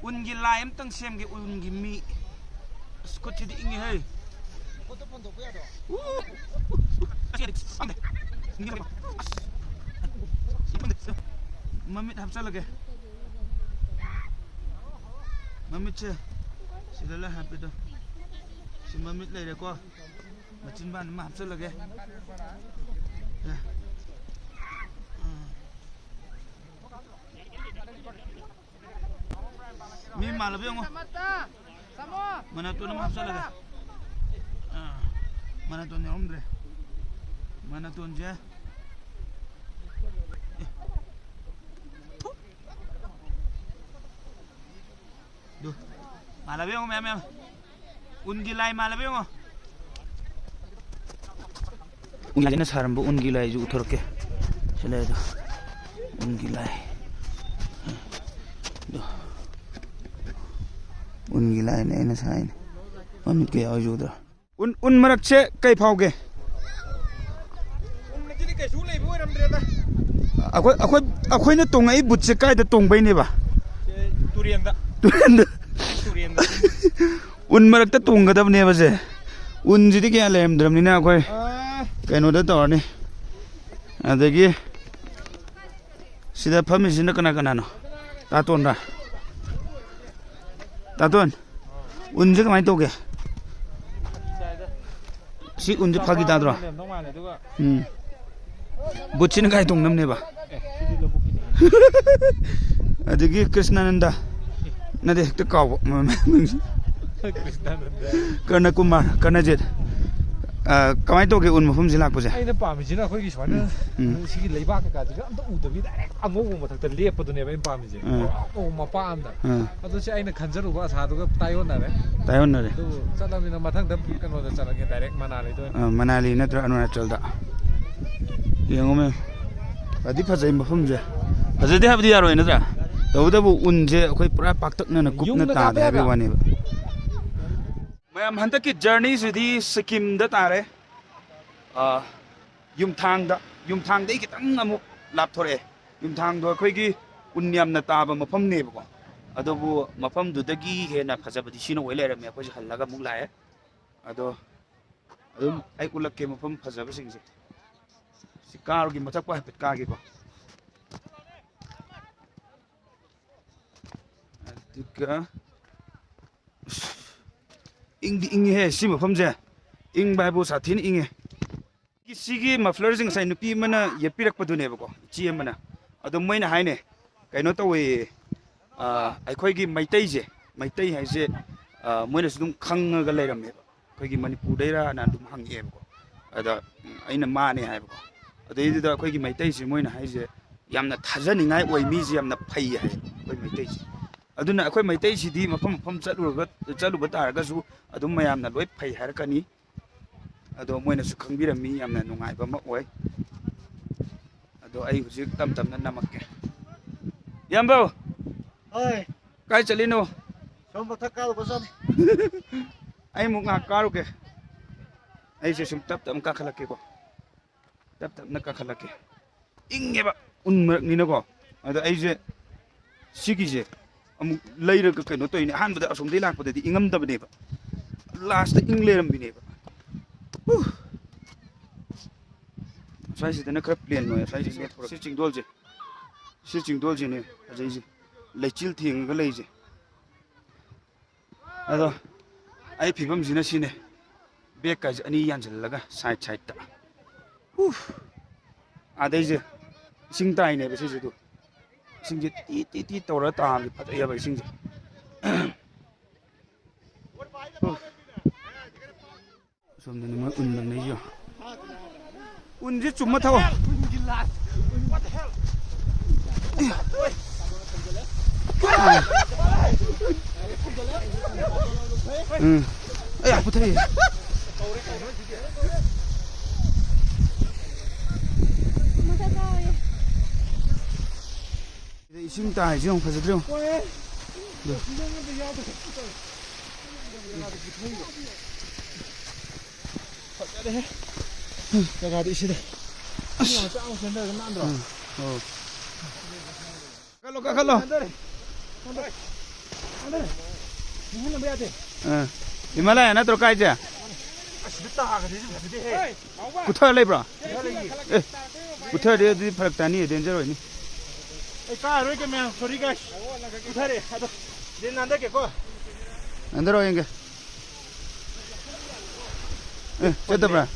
ꯎꯟꯒꯤ ꯂꯥꯏ ꯑꯝꯇꯪ ꯁꯦꯝꯒꯦ, ꯎꯟꯒꯤ ꯃꯤ꯫ ꯑꯁ, ꯈꯨꯠꯁꯤꯗꯤ ꯏꯪꯉꯦꯍꯦ꯫ ꯎ! ꯃꯃꯤꯠ ꯍꯥꯞꯆꯜꯂꯒꯦ꯫ ꯃꯃꯤꯠꯁꯦ ꯁꯤꯗ ꯂꯣꯏ ꯍꯥꯞꯄꯤꯗꯣ꯫ ꯁꯤ ꯃꯃꯤꯠ ꯂꯩꯔꯦꯀꯣ꯫ ꯃꯆꯤꯟꯕꯥꯟ ꯑꯃ ꯍꯥꯞꯆꯜꯂꯒꯦ꯫ ꯑꯦ꯫ ꯑꯥ꯫ ꯃꯤ ꯃꯥꯜꯂꯕ ꯌꯦꯡꯉꯣ꯫ ꯃꯅꯥꯇꯣꯟ ꯑꯃ ꯍꯥꯞꯆꯜꯂꯒꯦ꯫ ꯑꯥ, ꯃꯅꯥꯇꯣꯟ ꯌꯥꯎꯔꯝꯗ꯭ꯔꯦ꯫ ꯃꯅꯥꯇꯣꯟꯁꯦ꯫ ꯑꯦ꯫ ꯊꯨ꯫ ꯑꯗꯨ꯫ ꯃꯥꯜꯂꯕ ꯌꯦꯡꯉꯣ ꯃꯌꯥꯝ ꯃꯌꯥꯝ꯫ ꯎꯟꯒꯤ ꯂꯥꯏ ꯃꯥꯜꯂꯕ ꯌꯦꯡꯉꯣ꯫ ꯎꯟꯒꯤ ꯂꯥꯏꯅ ꯁꯥꯔꯝꯕ ꯎꯟꯒꯤ ꯂꯥꯏꯁꯨ ꯎꯊꯣꯔꯛꯀꯦ꯫ ꯁꯤ ꯂꯩ ꯑꯗꯣ꯫ ꯎꯟꯒꯤ ꯂꯥꯏ꯫ ꯑꯗꯣ꯫ ꯎꯟꯒꯤ ꯂꯥꯏꯅꯦ ꯑꯩꯅ ꯁꯥꯏꯅꯦ꯫ ꯃꯃꯤꯠ ꯀꯌꯥ ꯑꯣꯏꯖꯨꯗ꯭ꯔꯣ? ꯎꯟ, ꯎꯟ ꯃꯔꯛꯁꯦ ꯀꯩ ꯐꯥꯎꯒꯦ? ꯎꯟꯗꯗꯤ ꯀꯩꯁꯨ ꯂꯩꯕ ꯑꯣꯏꯔꯝꯗ꯭ꯔꯦꯗ꯫ ꯑꯩꯈꯣꯏ, ꯑꯩꯈꯣꯏ, ꯑꯩꯈꯣꯏꯅ ꯇꯣꯡꯉꯛꯏ ꯕꯨꯠꯁꯦ ꯀꯥꯏꯗ ꯇꯣꯡꯕꯩꯅꯦꯕ? ꯁꯦ, ꯇꯨꯔꯦꯟꯗ꯫ ꯇꯨꯔꯦꯟꯗ꯫ ꯇꯨꯔꯦꯟꯗ꯫ ꯎꯟ ꯃꯔꯛꯇ ꯇꯣꯡꯒꯗꯕꯅꯦꯕ ꯁꯦ꯫ ꯎꯟꯁꯤꯗꯤ ꯀꯌꯥ ꯂꯩꯔꯝꯗ꯭ꯔꯕꯅꯤꯅ ꯑꯩꯈꯣꯏ ꯑꯥ꯫ ꯀꯩꯅꯣꯗ ꯇꯧꯔꯅꯤ꯫ ꯑꯗꯒꯤ ꯁꯤꯗ ꯐꯝꯃꯤꯁꯤꯅ ꯀꯅꯥ ꯀꯅꯥꯅꯣ? ꯇꯥꯇꯣꯟꯔ? ꯇꯥꯇꯣꯟ, ꯎꯟꯁꯦ ꯀꯃꯥꯏꯅ ꯇꯧꯒꯦ? ꯁꯤ ꯎꯟꯁꯦ ꯐꯥꯒꯤ ꯇꯥꯗ꯭ꯔꯣ? ꯎꯝ꯫ ꯕꯨꯠꯁꯤꯅ ꯀꯥꯏ ꯇꯣꯡꯅꯕꯅꯦꯕ? ꯑꯗꯒꯤ ꯀ꯭ꯔꯤꯁꯅꯥꯅꯟꯗ꯫ ꯅꯠꯇꯦ, ꯍꯦꯛꯇ ꯀꯥꯎꯕ꯫ ꯀ꯭ꯔꯤꯁꯅꯥꯅꯟꯗ꯫ ꯀꯔꯅ ꯀꯨꯃꯥꯔ, ꯀꯔꯅꯖꯤꯠ꯫ ꯑ, ꯀꯃꯥꯏꯅ ꯇꯧꯒꯦ ꯎꯟ ꯃꯐꯝꯁꯤ ꯂꯥꯛꯄꯁꯦ? ꯑꯩꯅ ꯄꯥꯝꯃꯤꯁꯤꯅ ꯑꯩꯈꯣꯏꯒꯤ ꯁꯨꯃꯥꯏꯅ ꯎꯝ, ꯎꯝ꯫ ꯁꯤꯒꯤ ꯂꯩꯕꯥꯛ ꯀꯩꯀꯥꯁꯤꯒ ꯑꯝꯇ ꯎꯗꯕꯤ ꯗꯥꯏꯔꯦꯛ ꯑꯉꯧꯕ ꯃꯊꯛꯇ ꯂꯦꯞꯄꯗꯨꯅꯦꯕ ꯑꯩꯅ ꯄꯥꯝꯃꯤꯁꯦ꯫ ꯎꯝ꯫ ꯄꯨꯔꯥ ꯑꯉꯧꯕ ꯃꯄꯥ ꯑꯝꯗ꯫ ꯎꯝ꯫ ꯑꯗꯨ ꯁꯤ ꯑꯩꯅ ꯈꯟꯖꯔꯨꯕ ꯑꯁꯥꯗꯨꯒ ꯇꯥꯏꯌꯣꯟꯅꯔꯦ꯫ ꯇꯥꯏꯌꯣꯟꯅꯔꯦ꯫ ꯑꯗꯨ ꯆꯠꯂꯕꯅꯤꯅ ꯃꯊꯪꯗ ꯀꯩꯅꯣꯗ ꯆꯠꯂꯒꯦ, ꯗꯥꯏꯔꯦꯛ ꯃꯅꯥꯂꯤꯗ ꯑꯣꯏꯅ꯫ ꯑ, ꯃꯅꯥꯂꯤ ꯅꯠꯇ꯭ꯔ ꯑꯔꯨꯅꯥꯆꯜꯗ꯫ ꯌꯦꯡꯉꯣ ꯃꯦꯝ꯫ ꯐꯗꯤ ꯐꯖꯩ ꯃꯐꯝꯁꯦ꯫ ꯐꯖꯗꯦ ꯍꯥꯏꯕꯗꯤ ꯌꯥꯔꯣꯏ ꯅꯠꯇ꯭ꯔꯥ? ꯇꯧꯕꯇꯕꯨ ꯎꯟꯁꯦ ꯑꯩꯈꯣꯏ ꯄꯨꯔꯥ ꯄꯥꯛꯇꯛꯅꯅ ꯀꯨꯞꯅ ꯌꯨꯝꯗ ꯇꯥꯗꯦ ꯀꯥꯕ ꯍꯥꯏꯕꯒꯤ ꯌꯥꯕ꯭ꯔꯥ? ꯋꯥꯅꯦꯕ꯫ ꯃꯌꯥꯝ, ꯍꯟꯗꯛꯀꯤ ꯖꯔꯅꯤꯁꯤꯗꯤ ꯁꯤꯛꯀꯤꯝꯗ ꯇꯥꯔꯦ꯫ ꯑ, ꯌꯨꯝꯊꯥꯡꯗ, ꯌꯨꯝꯊꯥꯡꯗꯒꯤ ꯈꯤꯇꯪ ꯑꯃꯨꯛ ꯂꯥꯞꯊꯣꯔꯛꯑꯦ꯫ ꯌꯨꯝꯊꯥꯡꯗꯣ ꯑꯩꯈꯣꯏꯒꯤ ꯎꯟ ꯌꯥꯝꯅ ꯇꯥꯕ ꯃꯐꯝꯅꯦꯕꯀꯣ꯫ ꯑꯗꯨꯕꯨ ꯃꯐꯝꯗꯨꯗꯒꯤ ꯍꯦꯟꯅ ꯐꯖꯕꯗꯤ ꯁꯤꯅ ꯑꯣꯏ ꯂꯩꯔꯝꯃꯦ꯫ ꯑꯩꯈꯣꯏꯁꯦ ꯍꯜꯂꯒ ꯑꯃꯨꯛ ꯂꯥꯛꯑꯦ꯫ ꯑꯗꯣ ꯑꯗꯨꯝ ꯑꯩ ꯎꯠꯂꯛꯀꯦ ꯃꯐꯝ ꯐꯖꯕꯁꯤꯡꯁꯦ꯫ ꯀꯥꯔꯨꯒꯤ ꯃꯊꯛꯄꯨ ꯍꯥꯏꯐꯦꯠ ꯀꯥꯒꯦꯀꯣ꯫ ꯑꯗꯨꯒ ꯑꯁ, ꯏꯪꯗꯤ ꯏꯪꯉꯤꯍꯦ ꯁꯤ ꯃꯐꯝꯁꯦ꯫ ꯏꯪꯕ ꯍꯥꯏꯕꯨ ꯁꯥꯊꯤꯅ ꯏꯪꯉꯦ꯫ ꯁꯤꯒꯤ ꯃꯐ꯭ꯂꯔꯁꯦ ꯉꯁꯥꯏ ꯅꯨꯄꯤ ꯑꯃꯅ ꯌꯦꯞꯄꯤꯔꯛꯄꯗꯨꯅꯦꯕꯀꯣ, ꯏꯆꯦ ꯑꯃꯅ꯫ ꯑꯗꯣ ꯃꯣꯏꯅ ꯍꯥꯏꯅꯦ, ꯀꯩꯅꯣ ꯇꯧꯋꯦ, ꯑ, ꯑꯩꯈꯣꯏꯒꯤ ꯃꯩꯇꯩꯁꯦ, ꯃꯩꯇꯩ ꯍꯥꯏꯁꯦ, ꯑ, ꯃꯣꯏꯅꯁꯨ ꯑꯗꯨꯝ ꯈꯪꯉꯒ ꯂꯩꯔꯝꯃꯦꯕ꯫ ꯑꯩꯈꯣꯏꯒꯤ ꯃꯅꯤꯄꯨꯔꯗꯩꯔꯥꯅ ꯑꯗꯨꯝ ꯍꯪꯉꯛꯑꯦꯕꯀꯣ꯫ ꯑꯗ, ꯎꯝ, ꯑꯩꯅ ꯃꯥꯅꯦ ꯍꯥꯏꯕꯀꯣ꯫ ꯑꯗꯩꯗꯨꯗ ꯑꯩꯈꯣꯏꯒꯤ ꯃꯩꯇꯩꯁꯦ ꯃꯣꯏꯅ ꯍꯥꯏꯁꯦ ꯌꯥꯝꯅ ꯊꯥꯖꯅꯤꯡꯉꯥꯏ ꯑꯣꯏ, ꯃꯤꯁꯦ ꯌꯥꯝꯅ ꯐꯩ ꯍꯥꯏꯌꯦꯕ ꯑꯩꯈꯣꯏ ꯃꯩꯇꯩꯁꯦ꯫ ꯑꯗꯨꯅ ꯑꯩꯈꯣꯏ ꯃꯩꯇꯩꯁꯤꯗꯤ ꯃꯐꯝ ꯃꯐꯝ ꯆꯠꯂꯨꯔꯒ, ꯆꯠꯂꯨꯕ ꯇꯥꯔꯒꯁꯨ ꯑꯗꯨꯝ ꯃꯌꯥꯝꯅ ꯂꯣꯏ ꯐꯩ ꯍꯥꯏꯔꯛꯀꯅꯤ꯫ ꯑꯗꯣ ꯃꯣꯏꯅꯁꯨ ꯈꯪꯕꯤꯔꯝꯃꯤ, ꯌꯥꯝꯅ ꯅꯨꯡꯉꯥꯏꯕ ꯑꯃ ꯑꯣꯏ꯫ ꯑꯗꯣ ꯑꯩ ꯍꯧꯖꯤꯛ ꯇꯞ ꯇꯞꯅ ꯅꯝꯃꯛꯀꯦ꯫ ꯏꯌꯥꯝꯕꯧ! ꯍꯣꯏ꯫ ꯀꯥꯏ ꯆꯠꯂꯤꯅꯣ? ꯁꯣꯝ ꯃꯊꯛ ꯀꯥꯔꯨꯕ ꯆꯠꯂꯤ꯫ ꯑꯩ ꯑꯃꯨꯛ ꯉꯥꯏꯍꯥꯛ ꯀꯥꯔꯨꯒꯦ꯫ ꯑꯩꯁꯦ ꯁꯨꯝ ꯇꯞ ꯇꯞꯅ ꯀꯥꯈꯠꯂꯛꯀꯦꯀꯣ꯫ ꯇꯞ ꯇꯞꯅ ꯀꯥꯈꯠꯂꯛꯀꯦ꯫ ꯏꯪꯉꯦꯕ, ꯎꯟ ꯃꯔꯛꯅꯤꯅꯀꯣ꯫ ꯑꯗ ꯑꯩꯁꯦ ꯁꯤꯒꯤꯁꯦ ꯑꯃꯨꯛ ꯂꯩꯔꯒ ꯀꯩꯅꯣ ꯇꯧꯔꯤꯅꯦ꯫ ꯑꯍꯥꯟꯕꯗ ꯑꯁꯣꯝꯗꯒꯤ ꯂꯥꯛꯄꯗꯗꯤ ꯏꯪꯉꯝꯗꯕꯅꯦꯕ, ꯂꯥꯁꯇ ꯏꯪ ꯂꯩꯔꯝꯕꯤꯅꯦꯕ꯫ ꯍꯨ꯫ ꯁ꯭ꯋꯥꯏꯁꯤꯗꯅ ꯈꯔ ꯄ꯭ꯂꯦꯟ ꯑꯣꯏ꯫ ꯁ꯭ꯋꯥꯏꯁꯤ ꯂꯦꯞꯄꯨꯔꯒꯦ꯫ ꯁꯤ ꯆꯤꯡꯗꯣꯜꯁꯦ, ꯁꯤ ꯆꯤꯡꯗꯣꯜꯁꯤꯅꯦ ꯐꯖꯩꯁꯦ, ꯂꯩꯆꯤꯜ ꯊꯦꯡꯉꯒ ꯂꯩꯁꯦ꯫ ꯑꯗꯣ ꯑꯩ ꯐꯤꯕꯝꯁꯤꯅ ꯁꯤꯅꯦ, ꯕꯦꯛꯀꯁꯦ ꯑꯅꯤ ꯌꯥꯟꯁꯤꯜꯂꯒ ꯁꯥꯏꯠ ꯁꯥꯏꯠꯇ꯫ ꯎꯐ! ꯑꯗꯩꯁꯦ ꯏꯁꯤꯡ ꯇꯥꯏꯅꯦꯕ ꯁꯤꯁꯦ꯫ ꯑꯗꯨ ꯏꯁꯤꯡꯁꯦ ꯇꯤ ꯇꯤ ꯇꯤ ꯇꯧꯔ ꯇꯥꯕꯁꯦ ꯐꯖꯩꯑꯕ ꯏꯁꯤꯡꯁꯦ꯫ ꯎꯐ! ꯑꯁꯣꯝꯗꯅꯤ ꯃꯣꯏ ꯎꯟ ꯂꯪꯅꯩꯁꯦ꯫ ꯎꯟꯁꯦ ꯆꯨꯝꯃ ꯊꯛꯑꯣ꯫ ꯎꯝ꯫ ꯑꯩ ꯌꯥꯝ ꯄꯨꯊꯩꯌꯦ꯫ ꯁꯤꯗ ꯏꯁꯤꯡ ꯇꯥꯏꯁꯦ ꯌꯦꯡꯉꯨ, ꯐꯖꯗ꯭ꯔꯣ? ꯐꯖꯔꯦꯍꯦ꯫ ꯖꯒꯥꯗꯤ ꯁꯤꯗ꯫ ꯑꯁ꯫ ꯌꯥꯝ ꯆꯥꯎꯅ ꯁꯦꯝꯗꯔꯒ ꯅꯥꯟꯗ꯭ꯔꯣ? ꯎꯝ꯫ ꯑꯣ꯫ ꯀꯥꯈꯠꯂꯣ, ꯀꯥꯈꯠꯂꯣ꯫ ꯍꯟꯗꯔꯦ꯫ ꯍꯟꯗꯔꯦ꯫ ꯅꯤꯡꯍꯟꯅꯕ ꯌꯥꯗꯦ꯫ ꯑꯥ꯫ ꯍꯤꯃꯥꯂꯌꯥ ꯅꯠꯇ꯭ꯔꯣ ꯀꯥꯏꯁꯦ? ꯇꯥꯒꯗꯤ ꯐꯖꯗꯦꯍꯦ꯫ ꯀꯨꯊ ꯂꯩꯕ꯭ꯔꯣ? ꯀꯨꯊ ꯂꯩꯌꯦ꯫ ꯑꯦ, ꯀꯨꯊꯔꯗꯤ ꯑꯗꯨꯗꯤ ꯐꯔꯛ ꯇꯥꯅꯤ, ꯗꯦꯟꯖꯔ ꯑꯣꯏꯅꯤ꯫ ꯑꯩ ꯀꯥꯔꯔꯣꯏꯒꯦ ꯃꯌꯥꯝ, ꯁꯣꯔꯤ ꯒꯥꯏꯁ꯫ ꯀꯨꯊꯔꯦ ꯑꯗꯣ꯫ ꯗꯦꯟ ꯅꯥꯟꯊꯒꯦꯀꯣ꯫ ꯅꯥꯟꯊꯔꯛꯑꯣ ꯌꯦꯡꯒꯦ꯫ ꯑꯦ, ꯆꯠꯇꯕ꯭ꯔꯥ?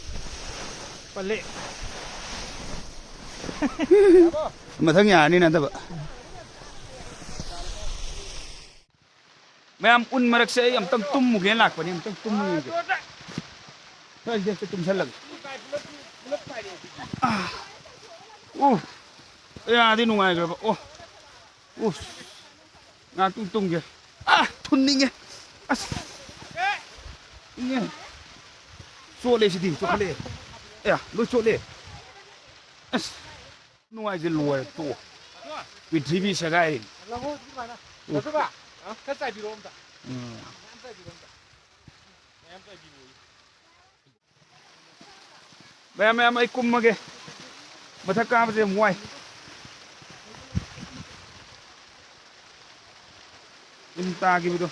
ꯄꯜꯂꯦ꯫ ꯃꯊꯪ ꯌꯥꯔꯅꯤ ꯅꯥꯟꯊꯕ꯫ ꯃꯌꯥꯝ ꯎꯟ ꯃꯔꯛꯁꯦ ꯑꯩ ꯑꯝꯇꯪ ꯇꯨꯝꯃꯨꯒꯦꯅ ꯂꯥꯛꯄꯅꯤ, ꯑꯝꯇꯪ ꯇꯨꯝꯃꯨ ꯌꯦꯡꯒꯦ꯫ ꯁ꯭ꯋꯥꯏꯁꯤꯗ ꯍꯦꯛꯇ ꯇꯨꯝꯁꯜꯂꯒꯦ꯫ ꯑꯥ꯫ ꯑꯣ꯫ ꯑꯌꯥꯗꯤ ꯅꯨꯡꯉꯥꯏꯈ꯭ꯔꯕ꯫ ꯑꯣ꯫ ꯑꯣ꯫ ꯉꯥꯛꯇꯪ ꯇꯨꯝꯒꯦ꯫ ꯑꯥ! ꯊꯨꯟꯅꯤꯡꯉꯦ꯫ ꯑꯁ! ꯏꯪꯉꯦ꯫ ꯆꯣꯠꯂꯦ ꯁꯤꯗꯤ, ꯆꯣꯠꯈꯠꯂꯛꯑꯦ꯫ ꯑꯌꯥ, ꯂꯣꯏ ꯆꯣꯠꯂꯦ꯫ ꯑꯁ! ꯅꯨꯡꯉꯥꯏꯁꯦ ꯂꯣꯏꯔꯦ, ꯇꯣꯛꯑꯣ꯫ ꯄ꯭ꯔꯤꯊꯤꯕꯤ ꯁꯦꯒꯥꯏꯔꯦ꯫ ꯂꯧꯍꯧ ꯑꯗꯨꯃꯥꯏꯅ꯫ ꯎꯝ꯫ ꯂꯧꯊꯣꯛꯄ? ꯈꯔ ꯆꯥꯏꯕꯤꯔꯛꯑꯣ ꯑꯝꯇ꯫ ꯎꯝ꯫ ꯃꯌꯥꯝ ꯆꯥꯏꯕꯤꯔꯛꯑꯣ ꯑꯝꯇ꯫ ꯃꯌꯥꯝ ꯆꯥꯏꯕꯤꯔꯛꯑꯣ꯫ ꯃꯌꯥꯝ, ꯃꯌꯥꯝ, ꯑꯩ ꯀꯨꯝꯃꯒꯦ꯫ ꯃꯊꯛ ꯀꯥꯕꯁꯦ ꯌꯥꯝ ꯋꯥꯏ꯫ ꯏꯟ ꯇꯥꯈꯤꯕꯗꯣ꯫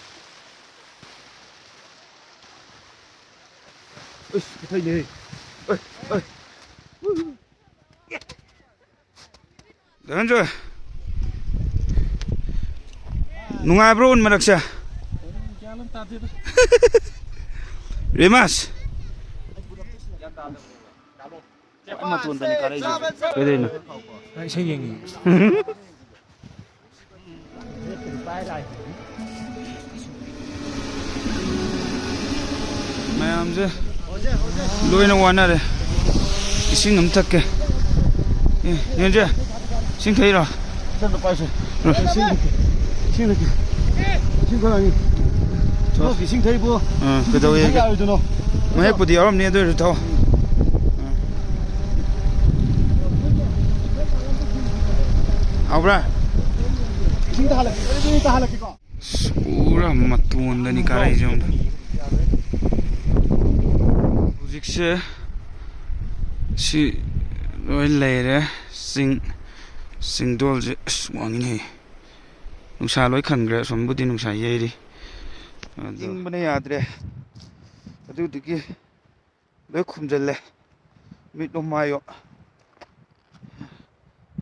ꯏꯁ, ꯀꯊꯩꯅꯦꯍꯦ꯫ ꯑꯩ, ꯑꯩ꯫ ꯙꯅꯟꯖꯣꯏ, ꯅꯨꯡꯉꯥꯏꯕ꯭ꯔꯣ ꯎꯟ ꯃꯔꯛꯁꯦ? ꯒ꯭ꯌꯥꯟ ꯑꯃ ꯇꯥꯗꯦꯗ꯫ ꯔꯤꯃꯥꯁ꯫ ꯃꯇꯣꯟꯗꯅꯤ ꯀꯥꯔꯛꯏꯁꯦ꯫ ꯀꯩꯗꯧꯔꯤꯅꯣ? ꯑꯩ ꯏꯁꯩ ꯌꯦꯡꯉꯤ꯫ ꯃꯌꯥꯝꯁꯦ ꯂꯣꯏꯅ ꯋꯥꯅꯔꯦ꯫ ꯏꯁꯤꯡ ꯑꯃ ꯊꯛꯀꯦ꯫ ꯑꯦ, ꯅꯦꯟꯖꯦ, ꯏꯁꯤꯡ ꯊꯛꯏꯔꯣ? ꯏꯁꯤꯡ ꯊꯛꯀꯦ꯫ ꯏꯁꯤꯡ ꯊꯛꯀꯦ꯫ ꯏꯁꯤꯡ ꯈꯔ ꯍꯪꯉꯤ꯫ ꯊꯣ꯫ ꯏꯁꯤꯡ ꯊꯛꯏꯕꯨ꯫ ꯑꯥ, ꯀꯩꯗꯧꯋꯦ? ꯏꯁꯤꯡ ꯊꯛ ꯌꯥꯔꯣꯏꯗꯣꯏꯅꯣ? ꯃꯍꯦꯛꯄꯨꯗꯤ ꯌꯥꯎꯔꯝꯅꯤ, ꯑꯗꯨ ꯑꯣꯏꯔꯁꯨ ꯊꯛꯑꯣ꯫ ꯍꯥꯎꯕ꯭ꯔꯥ? ꯏꯁꯤꯡ ꯇꯥꯍꯜꯂꯛꯀꯦ, ꯏꯁꯤꯡ ꯇꯥꯍꯜꯂꯛꯀꯦꯀꯣ꯫ ꯑꯁ, ꯄꯨꯔꯥ ꯃꯇꯣꯟꯗꯅꯤ ꯀꯥꯔꯛꯏꯁꯦ ꯑꯝꯇ꯫ ꯍꯧꯖꯤꯛꯁꯦ ꯁꯤ ꯂꯣꯏ ꯂꯩꯔꯦ꯫ ꯆꯤꯡ, ꯆꯤꯡꯗꯣꯜꯁꯦ ꯑꯁ ꯋꯥꯡꯉꯤꯅꯦꯍꯦ꯫ ꯅꯨꯡꯁꯥ ꯂꯣꯏ ꯈꯟꯈ꯭ꯔꯦ꯫ ꯑꯁꯣꯝꯕꯨꯗꯤ ꯅꯨꯡꯁꯥ ꯌꯩꯔꯤ꯫ ꯑꯗꯣ ꯏꯪꯕꯅ ꯌꯥꯗ꯭ꯔꯦ꯫ ꯑꯗꯨꯗꯨꯒꯤ ꯂꯣꯏ ꯈꯨꯝꯖꯤꯜꯂꯦ꯫ ꯃꯤꯠꯂꯣ ꯃꯥꯏꯌꯣ꯫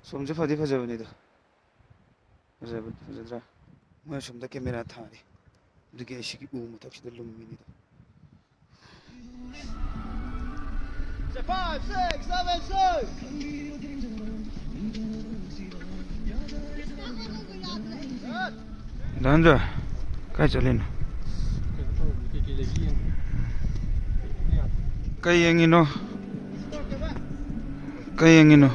ꯁꯣꯝꯁꯦ ꯐꯗꯤ ꯐꯖꯕꯅꯤꯗ꯫ ꯐꯖꯕ-, ꯐꯖꯗ꯭ꯔꯥ? ꯃꯣꯏ ꯑꯁꯣꯝꯗ ꯀꯦꯃꯦꯔꯥ ꯊꯥꯔꯤ꯫ ꯑꯗꯨꯒꯤ ꯑꯩ ꯁꯤꯒꯤ ꯎ ꯃꯊꯛꯁꯤꯗ ꯂꯨꯝꯃꯤꯅꯤꯗ꯫ Five, six, seven, six. ꯙꯅꯟꯖꯣꯏ, ꯀꯥꯏ ꯆꯠꯂꯤꯅꯣ? ꯀꯩ ꯌꯦꯡꯉꯤꯅꯣ? ꯀꯩ ꯌꯦꯡꯉꯤꯅꯣ?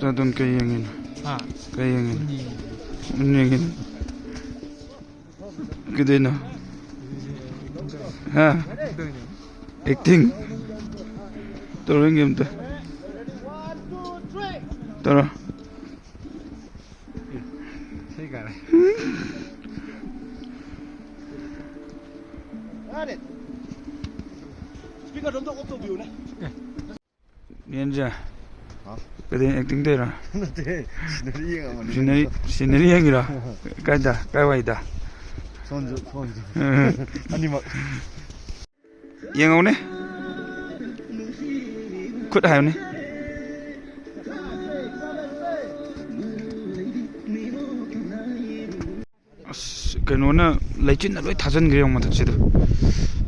ꯑꯗꯨꯝ ꯀꯩ ꯌꯦꯡꯉꯤꯅꯣ? ꯍꯥ? ꯀꯩ ꯌꯦꯡꯉꯤꯅꯣ? ꯎꯟ ꯌꯦꯡꯉꯤꯅꯣ? ꯀꯩꯗꯩꯅꯣ? ꯍꯥ? Acting? ꯇꯧꯔꯣ, ꯌꯦꯡꯒꯦ ꯑꯝꯇ꯫ ꯇꯧꯔꯣ꯫ ꯏꯁꯩ ꯀꯥꯔꯦ꯫ Speaker ꯑꯝꯇ off ꯇꯧꯕꯤꯌꯨꯅꯦ꯫ ꯌꯦꯟꯁꯦ꯫ ꯍꯥ? ꯀꯩꯗꯩꯅꯣ, acting ꯇꯧꯔꯤꯔꯣ? ꯅꯠꯇꯦ, scenery ꯌꯦꯡꯉꯝꯕꯅꯤ꯫ Scenery, scenery ꯌꯦꯡꯉꯤꯔꯣ? ꯀꯥꯏꯗ? ꯀꯥꯏꯋꯥꯏꯗ? ꯁꯣꯟꯁꯨ, ꯁꯣꯟꯁꯨ꯫ ꯎꯝ꯫ ꯑꯅꯤꯃꯛ꯫ ꯌꯦꯡꯉꯧꯅꯦ꯫ ꯈꯨꯠ ꯍꯥꯏꯌꯨꯅꯦ꯫ ꯑꯁ, ꯀꯩꯅꯣꯅ, ꯂꯩꯆꯤꯟꯅ ꯂꯣꯏ ꯊꯥꯖꯤꯟꯈ꯭ꯔꯦ ꯌꯦꯡꯉꯣ ꯃꯊꯛꯁꯤꯗ꯫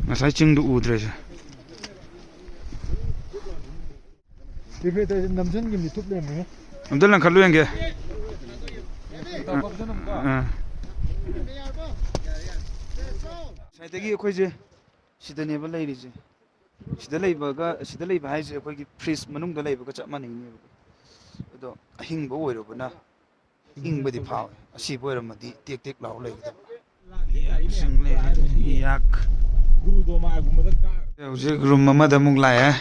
ꯉꯁꯥꯏ ꯆꯤꯡꯗꯨ ꯎꯗ꯭ꯔꯦꯁꯦ꯫ ꯅꯝꯁꯤꯟꯈꯤꯕꯅꯤ, ꯊꯨꯞ ꯂꯩꯔꯝꯃꯦ꯫ ꯑꯝꯇ ꯂꯪꯈꯠꯂꯨ ꯌꯦꯡꯒꯦ꯫ ꯑꯥ꯫ ꯉꯁꯥꯏꯗꯒꯤ ꯑꯩꯈꯣꯏꯁꯦ ꯁꯤꯗꯅꯦꯕ ꯂꯩꯔꯤꯁꯦ꯫ ꯁꯤꯗ ꯂꯩꯕꯒ, ꯁꯤꯗ ꯂꯩꯕ ꯍꯥꯏꯁꯦ ꯑꯩꯈꯣꯏꯒꯤ fridge ꯃꯅꯨꯡꯗ ꯂꯩꯕꯒ ꯆꯞ ꯃꯥꯟꯅꯩꯅꯦꯕ꯫ ꯑꯗꯣ ꯑꯍꯤꯡꯕ ꯑꯣꯏꯔꯨꯕꯅ ꯏꯪꯕꯗꯤ ꯐꯥꯎꯋꯦ꯫ ꯑꯁꯤꯕ ꯑꯣꯏꯔꯝꯃꯗꯤ ꯇꯦꯛ ꯇꯦꯛ ꯂꯥꯎ ꯂꯩꯒꯗꯕ꯫ ꯌꯥꯛꯁꯤꯡ ꯂꯩꯔꯦ, ꯌꯥꯛ꯫ ꯍꯧꯖꯤꯛ room ꯑꯃꯗ ꯑꯃꯨꯛ ꯂꯥꯛꯑꯦ꯫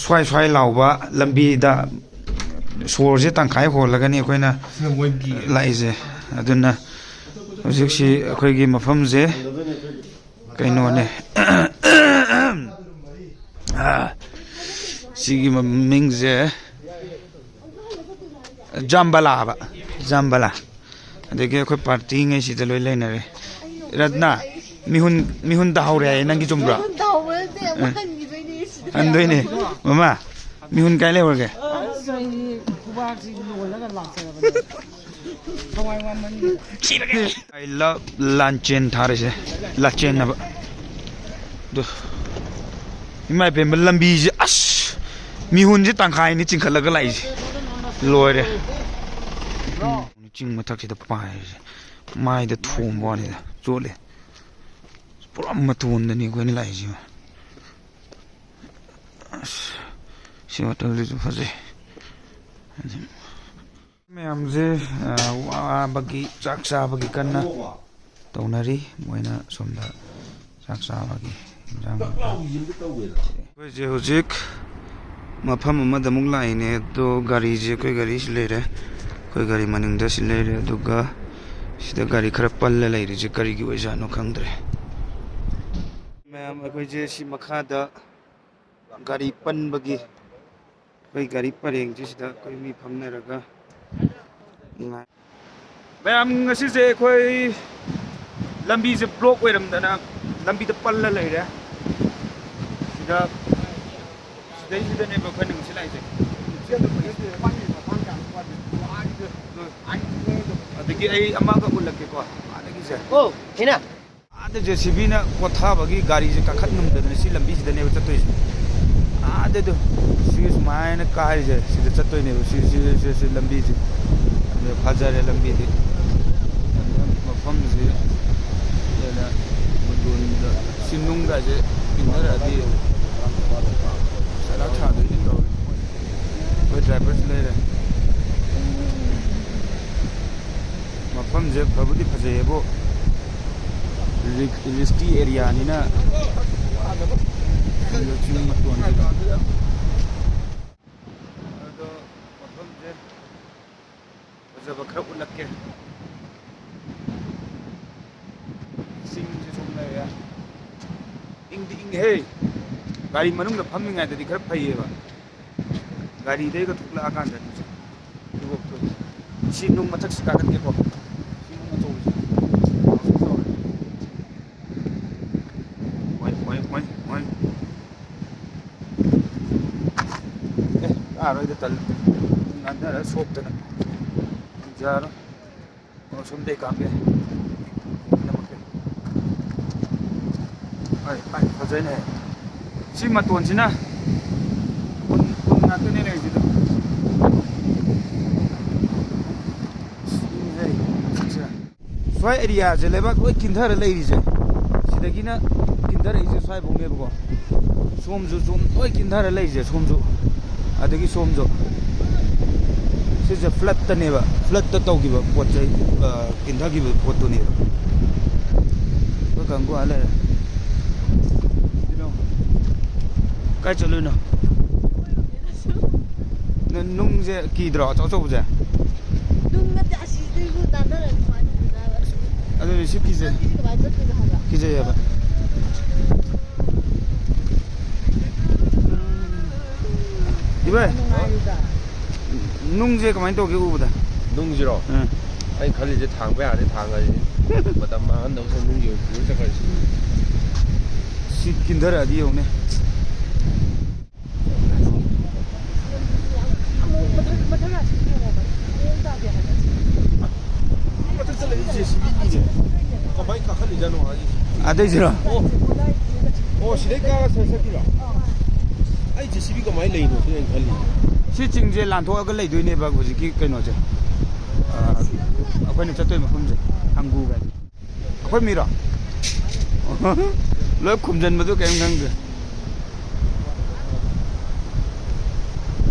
ꯁ꯭ꯋꯥꯏ ꯁ꯭ꯋꯥꯏ ꯂꯥꯎꯕ ꯂꯝꯕꯤꯗ ꯁꯣꯔꯁꯦ ꯇꯪꯈꯥꯏ ꯍꯣꯜꯂꯒꯅꯤ ꯑꯩꯈꯣꯏꯅ ꯂꯥꯛꯏꯁꯦ꯫ ꯑꯗꯨꯅ ꯍꯧꯖꯤꯛꯁꯤ ꯑꯩꯈꯣꯏꯒꯤ ꯃꯐꯝꯁꯦ ꯀꯩꯅꯣꯅꯦ꯫ ꯑꯥ, ꯁꯤꯒꯤ ꯃꯃꯤꯡꯁꯦ ꯖꯥꯝꯕꯂꯥ ꯍꯥꯏꯕ, ꯖꯥꯝꯕꯂꯥ꯫ ꯑꯗꯒꯤ ꯑꯩꯈꯣꯏ ꯄꯥꯔꯇꯤꯉꯩꯁꯤꯗ ꯂꯣꯏ ꯂꯩꯅꯔꯦ꯫ ꯔꯠꯅꯥ, ꯃꯤꯍꯨꯟ, ꯃꯤꯍꯨꯟ ꯇꯥꯍꯧꯔꯦ ꯍꯥꯏꯌꯦ ꯅꯪꯒꯤ, ꯆꯨꯝꯕ꯭ꯔꯣ? ꯃꯤꯍꯨꯟ ꯇꯥꯍꯧꯕ ꯅꯠꯇꯦ, ꯑꯃꯨꯛ ꯑ꯫ ꯍꯟꯈꯤꯗꯣꯏꯅꯦ ꯁꯤꯗꯤ꯫ ꯍꯟꯗꯣꯏꯅꯦ꯫ ꯃꯃꯥ, ꯃꯤꯍꯨꯟ ꯀꯥꯏ ꯂꯩꯍꯧꯔꯒꯦ? ꯑꯁ, ꯑꯩ ꯈꯨꯕꯥꯛꯁꯤ ꯂꯣꯜꯂꯒ ꯂꯥꯛꯆꯔꯕꯅꯦ꯫ ꯊꯋꯥꯏ ꯋꯥꯃꯟꯒꯤ꯫ I love ꯂꯥꯟꯆꯦꯟ ꯊꯥꯔꯤꯁꯦ꯫ ꯂꯥꯆꯦꯟ ꯍꯥꯏꯕ꯫ ꯑꯗꯨ, ꯏꯃꯥ ꯏꯕꯦꯝꯃ, ꯂꯝꯕꯤꯁꯦ ꯑꯁ! ꯃꯤꯍꯨꯟꯁꯦ ꯇꯪꯈꯥꯏꯅꯤ ꯆꯤꯡꯈꯠꯂꯒ ꯂꯥꯛꯏꯁꯦ꯫ ꯂꯣꯏꯔꯦ꯫ ꯆꯤꯡ ꯃꯊꯛꯁꯤꯗ ꯄꯥꯏꯔꯤꯁꯦ꯫ ꯃꯥꯏꯗ ꯊꯣꯝꯕ ꯋꯥꯅꯤꯗ꯫ ꯆꯣꯠꯂꯦ꯫ ꯄꯨꯔꯥ ꯃꯇꯣꯟꯗꯅꯤ ꯑꯩꯈꯣꯏꯅ ꯂꯥꯛꯏꯁꯦ꯫ ꯑꯁ, ꯁꯤ ꯍꯣꯇꯦꯜꯁꯤꯁꯨ ꯐꯖꯩ꯫ ꯃꯌꯥꯝꯁꯦ, ꯑ, ꯋꯥꯕꯒꯤ ꯆꯥꯛ ꯆꯥꯕꯒꯤ ꯀꯟꯅ ꯇꯧꯅꯔꯤ꯫ ꯃꯣꯏꯅ ꯁꯣꯝꯗ ꯆꯥꯛ ꯆꯥꯕꯒꯤ ꯏꯟꯖꯥꯡ꯫ ꯑꯩꯈꯣꯏꯁꯦ ꯍꯧꯖꯤꯛ ꯃꯐꯝ ꯑꯃꯗ ꯑꯃꯨꯛ ꯂꯥꯛꯏꯅꯦ꯫ ꯑꯗꯣ ꯒꯥꯔꯤꯁꯦ, ꯑꯩꯈꯣꯏ ꯒꯥꯔꯤꯁꯤ ꯂꯩꯔꯦ, ꯑꯩꯈꯣꯏ ꯒꯥꯔꯤ ꯃꯅꯤꯡꯗ ꯁꯤ ꯂꯩꯔꯦ꯫ ꯑꯗꯨꯒ ꯁꯤꯗ ꯒꯥꯔꯤ ꯈꯔ ꯄꯜꯂ ꯂꯩꯔꯤꯁꯦ ꯀꯔꯤꯒꯤ ꯑꯣꯏꯖꯥꯠꯅꯣ ꯈꯪꯗ꯭ꯔꯦ꯫ ꯃꯌꯥꯝ, ꯑꯩꯈꯣꯏꯁꯦ ꯁꯤ ꯃꯈꯥꯗ ꯒꯥꯔꯤ ꯄꯟꯕꯒꯤ, ꯑꯩꯈꯣꯏ ꯒꯥꯔꯤ ꯄꯔꯦꯡꯁꯤ ꯁꯤꯗ ꯑꯩꯈꯣꯏ ꯃꯤ ꯐꯝꯅꯔꯒ ꯉꯥꯏ-, ꯃꯌꯥꯝ, ꯉꯁꯤꯁꯦ ꯑꯩꯈꯣꯏ ꯂꯝꯕꯤꯁꯦ ꯕ꯭ꯂꯣꯛ ꯑꯣꯏꯔꯝꯗꯅ ꯂꯝꯕꯤꯗ ꯄꯜꯂ ꯂꯩꯔꯦ꯫ ꯁꯤꯗ, ꯁꯤꯗꯩꯁꯤꯗꯅꯦꯕ ꯑꯩꯈꯣꯏꯅ ꯉꯁꯤ ꯂꯥꯛꯏꯁꯦ꯫ ꯑꯗꯒꯤ ꯑꯩ ꯑꯃꯒ ꯎꯠꯂꯛꯀꯦꯀꯣ, ꯑꯥꯗꯒꯤꯁꯦ꯫ ꯑꯣ, ꯍꯦꯅꯥ꯫ ꯑꯥꯗ ꯖꯦ ꯁꯤ ꯕꯤꯅ ꯀꯣꯠꯊꯕꯒꯤ ꯒꯥꯔꯤꯁꯦ ꯀꯥꯈꯠ ꯉꯝꯗꯗꯅ ꯁꯤ ꯂꯝꯕꯤꯁꯤꯗꯅꯦꯕ ꯆꯠꯇꯣꯏꯁꯦ꯫ ꯑꯥꯗꯗꯣ ꯁꯤ ꯁꯨꯃꯥꯏꯅ ꯀꯥꯏꯔꯤꯁꯦ ꯁꯤꯗ ꯆꯠꯇꯣꯏꯅꯦꯕ꯫ ꯁꯤ, ꯁꯤ, ꯁꯤ, ꯁꯤ ꯂꯝꯕꯤꯁꯦ꯫ ꯑꯗꯨ ꯐꯖꯔꯦ ꯂꯝꯕꯤꯗꯤ꯫ ꯑꯗꯨ ꯃꯐꯝꯁꯤ ꯍꯦꯟꯅ ꯃꯇꯣꯟꯗ ꯁꯤ ꯅꯨꯡꯒꯁꯦ ꯏꯟꯅꯔꯛꯑꯗꯤ ꯆꯔꯥꯛ ꯁꯥꯗꯣꯏꯅꯤ ꯇꯧꯔꯤ꯫ ꯑꯩꯈꯣꯏ ꯗ꯭ꯔꯥꯏꯚꯔꯁꯨ ꯂꯩꯔꯦ꯫ ꯃꯐꯝꯁꯦ ꯐꯕꯨꯗꯤ ꯐꯖꯩꯌꯦꯕꯨ, ꯔꯤ-, ꯔꯤꯁꯀꯤ ꯑꯦꯔꯤꯌꯥꯅꯤꯅ꯫ ꯆꯤꯡ ꯃꯇꯣꯟꯁꯤꯗ꯫ ꯑꯗꯣ ꯃꯐꯝꯁꯦ ꯐꯖꯕ ꯈꯔ ꯎꯠꯂꯛꯀꯦ꯫ ꯆꯤꯡꯁꯦ ꯁꯨꯝ ꯂꯩꯔꯦ꯫ ꯏꯪꯗꯤ ꯏꯪꯉꯦꯍꯦ꯫ ꯒꯥꯔꯤ ꯃꯅꯨꯡꯗ ꯐꯝꯃꯤꯉꯩꯗꯗꯤ ꯈꯔ ꯐꯩꯌꯦꯕ꯫ ꯒꯥꯔꯤꯗꯩꯒ ꯊꯣꯛꯂꯛꯑꯀꯥꯟꯗꯗꯤ ꯐꯤꯕꯝ ꯁꯤ ꯅꯨꯡ ꯃꯊꯛꯁꯤ ꯀꯥꯈꯠꯀꯦꯀꯣ꯫ ꯁꯤ ꯅꯨꯡ ꯑꯆꯧꯕꯁꯤ꯫ ꯃꯣꯏ, ꯃꯣꯏ, ꯃꯣꯏ, ꯃꯣꯏ꯫ ꯑꯦ, ꯀꯥꯔꯣꯏꯗ, ꯇꯜꯂꯦ꯫ ꯅꯥꯟꯊꯔ ꯁꯣꯛꯇꯅ꯫ ꯌꯥꯔꯣꯏ꯫ ꯑꯣ, ꯁꯣꯝꯗꯩ ꯀꯥꯞꯀꯦ꯫ ꯅꯝꯃꯛꯀꯦ꯫ ꯍꯣꯏ, ꯍꯣꯏ, ꯐꯖꯩꯅꯦ꯫ ꯁꯤ ꯃꯇꯣꯟꯁꯤꯅ ꯎꯟ, ꯎꯟ ꯉꯥꯛꯇꯅꯦ ꯂꯩꯔꯤꯁꯤꯗ꯫ ꯁꯤꯅꯦꯍꯦ, ꯁꯤꯁꯦ꯫ ꯁ꯭ꯋꯥꯏ ꯑꯦꯔꯤꯌꯥꯁꯦ ꯂꯩꯕꯥꯛ ꯂꯣꯏ ꯀꯤꯟꯊꯔ ꯂꯩꯔꯤꯁꯦ꯫ ꯁꯤꯗꯒꯤꯅ ꯀꯤꯟꯊꯔꯛꯏꯁꯦ ꯁ꯭ꯋꯥꯏꯐꯧꯅꯦꯕꯀꯣ꯫ ꯁꯣꯝꯁꯨ ꯁꯨꯝ ꯂꯣꯏ ꯀꯤꯟꯊꯔ ꯂꯩꯔꯤꯁꯦ, ꯁꯣꯝꯁꯨ꯫ ꯑꯗꯒꯤ ꯁꯣꯝꯁꯨ꯫ ꯁꯤꯁꯦ ꯐ꯭ꯂꯠꯇꯅꯦꯕ, ꯐ꯭ꯂꯠꯇ ꯇꯧꯈꯤꯕ ꯄꯣꯠ ꯆꯩ, ꯑ, ꯀꯤꯟꯊꯈꯤꯕ ꯄꯣꯠꯇꯨꯅꯦꯕ꯫ ꯑꯩꯈꯣꯏ ꯀꯥꯡꯒꯨ ꯑꯥ ꯂꯩꯔꯦ꯫ ꯀꯥꯏ ꯆꯠꯂꯨꯏꯅꯣ? ꯅ-, ꯅꯨꯡꯁꯦ ꯀꯤꯗ꯭ꯔꯣ, ꯑꯆꯧ ꯑꯆꯧꯕꯁꯦ? ꯅꯨꯡ ꯅꯠꯇꯦ, ꯑꯁꯤꯗꯩꯕꯨ ꯅꯥꯟꯊꯔꯒ ꯀꯃꯥꯏꯅ ꯇꯧꯗꯣꯏꯅꯣ ꯍꯥꯏꯕ? ꯑꯗꯨꯅꯦ, ꯁꯤ ꯀꯤꯖꯩ꯫ ꯅꯪꯒꯤꯁꯤ ꯀꯃꯥꯏꯅ ꯆꯠꯇꯣꯏꯅꯣ ꯍꯥꯏꯕ? ꯀꯤꯖꯩꯌꯦꯕ꯫ ꯏꯕꯥꯏ, ꯅꯨꯡꯉꯥꯏꯔꯤꯗ꯫ ꯅꯨꯡꯁꯦ ꯀꯃꯥꯏꯅ ꯇꯧꯒꯦ ꯎꯕꯗ? ꯅꯨꯡꯁꯤꯔꯣ? ꯎꯝ꯫ ꯑꯩꯅ ꯈꯜꯂꯤꯁꯦ ꯊꯥꯡꯕ ꯌꯥꯔꯗꯤ ꯊꯥꯡꯉꯁꯤ꯫ ꯃꯇꯝ ꯃꯥꯡꯍꯟꯗꯧꯁꯦ ꯅꯨꯡꯒꯤ ꯑꯣꯏꯅ ꯄꯨꯔ ꯆꯠꯈ꯭ꯔꯁꯤ꯫ ꯁꯤ ꯀꯤꯟꯊꯔꯛꯑꯗꯤ ꯌꯦꯡꯉꯨꯅꯦ꯫ ꯃꯊꯛ ꯆꯠꯂꯛꯏꯁꯦ ꯁꯤꯒꯤꯅꯤꯅꯦ꯫ ꯀꯃꯥꯏ ꯀꯥꯈꯠꯂꯤꯖꯥꯠꯅꯣ ꯍꯥꯏꯁꯦ? ꯑꯗꯩꯁꯤꯔꯣ? ꯑꯣ꯫ ꯑꯣ, ꯁꯤꯗꯩ ꯀꯥꯔ ꯁꯠ ꯆꯠꯈꯤꯔꯣ? ꯑꯩ ꯖꯦ ꯁꯤ ꯕꯤ ꯀꯃꯥꯏꯅ ꯂꯩꯅꯣ ꯁꯤꯅꯦ ꯑꯩꯅ ꯈꯜꯂꯤꯁꯦ꯫ ꯁꯤ ꯆꯤꯡꯁꯦ ꯂꯥꯟꯊꯣꯛꯑꯒ ꯂꯩꯗꯣꯏꯅꯦꯕ ꯍꯧꯖꯤꯛꯀꯤ ꯀꯩꯅꯣꯁꯦ꯫ ꯑ, ꯑꯩꯈꯣꯏꯅ ꯆꯠꯇꯣꯏ ꯃꯐꯝꯁꯦ꯫ ꯊꯥꯡꯒꯨꯒ꯫ ꯑꯩꯈꯣꯏ ꯃꯤꯔꯣ? ꯂꯣꯏ ꯈꯨꯝꯖꯤꯟꯕꯗꯨ ꯀꯔꯤꯝ ꯈꯪꯗꯦ꯫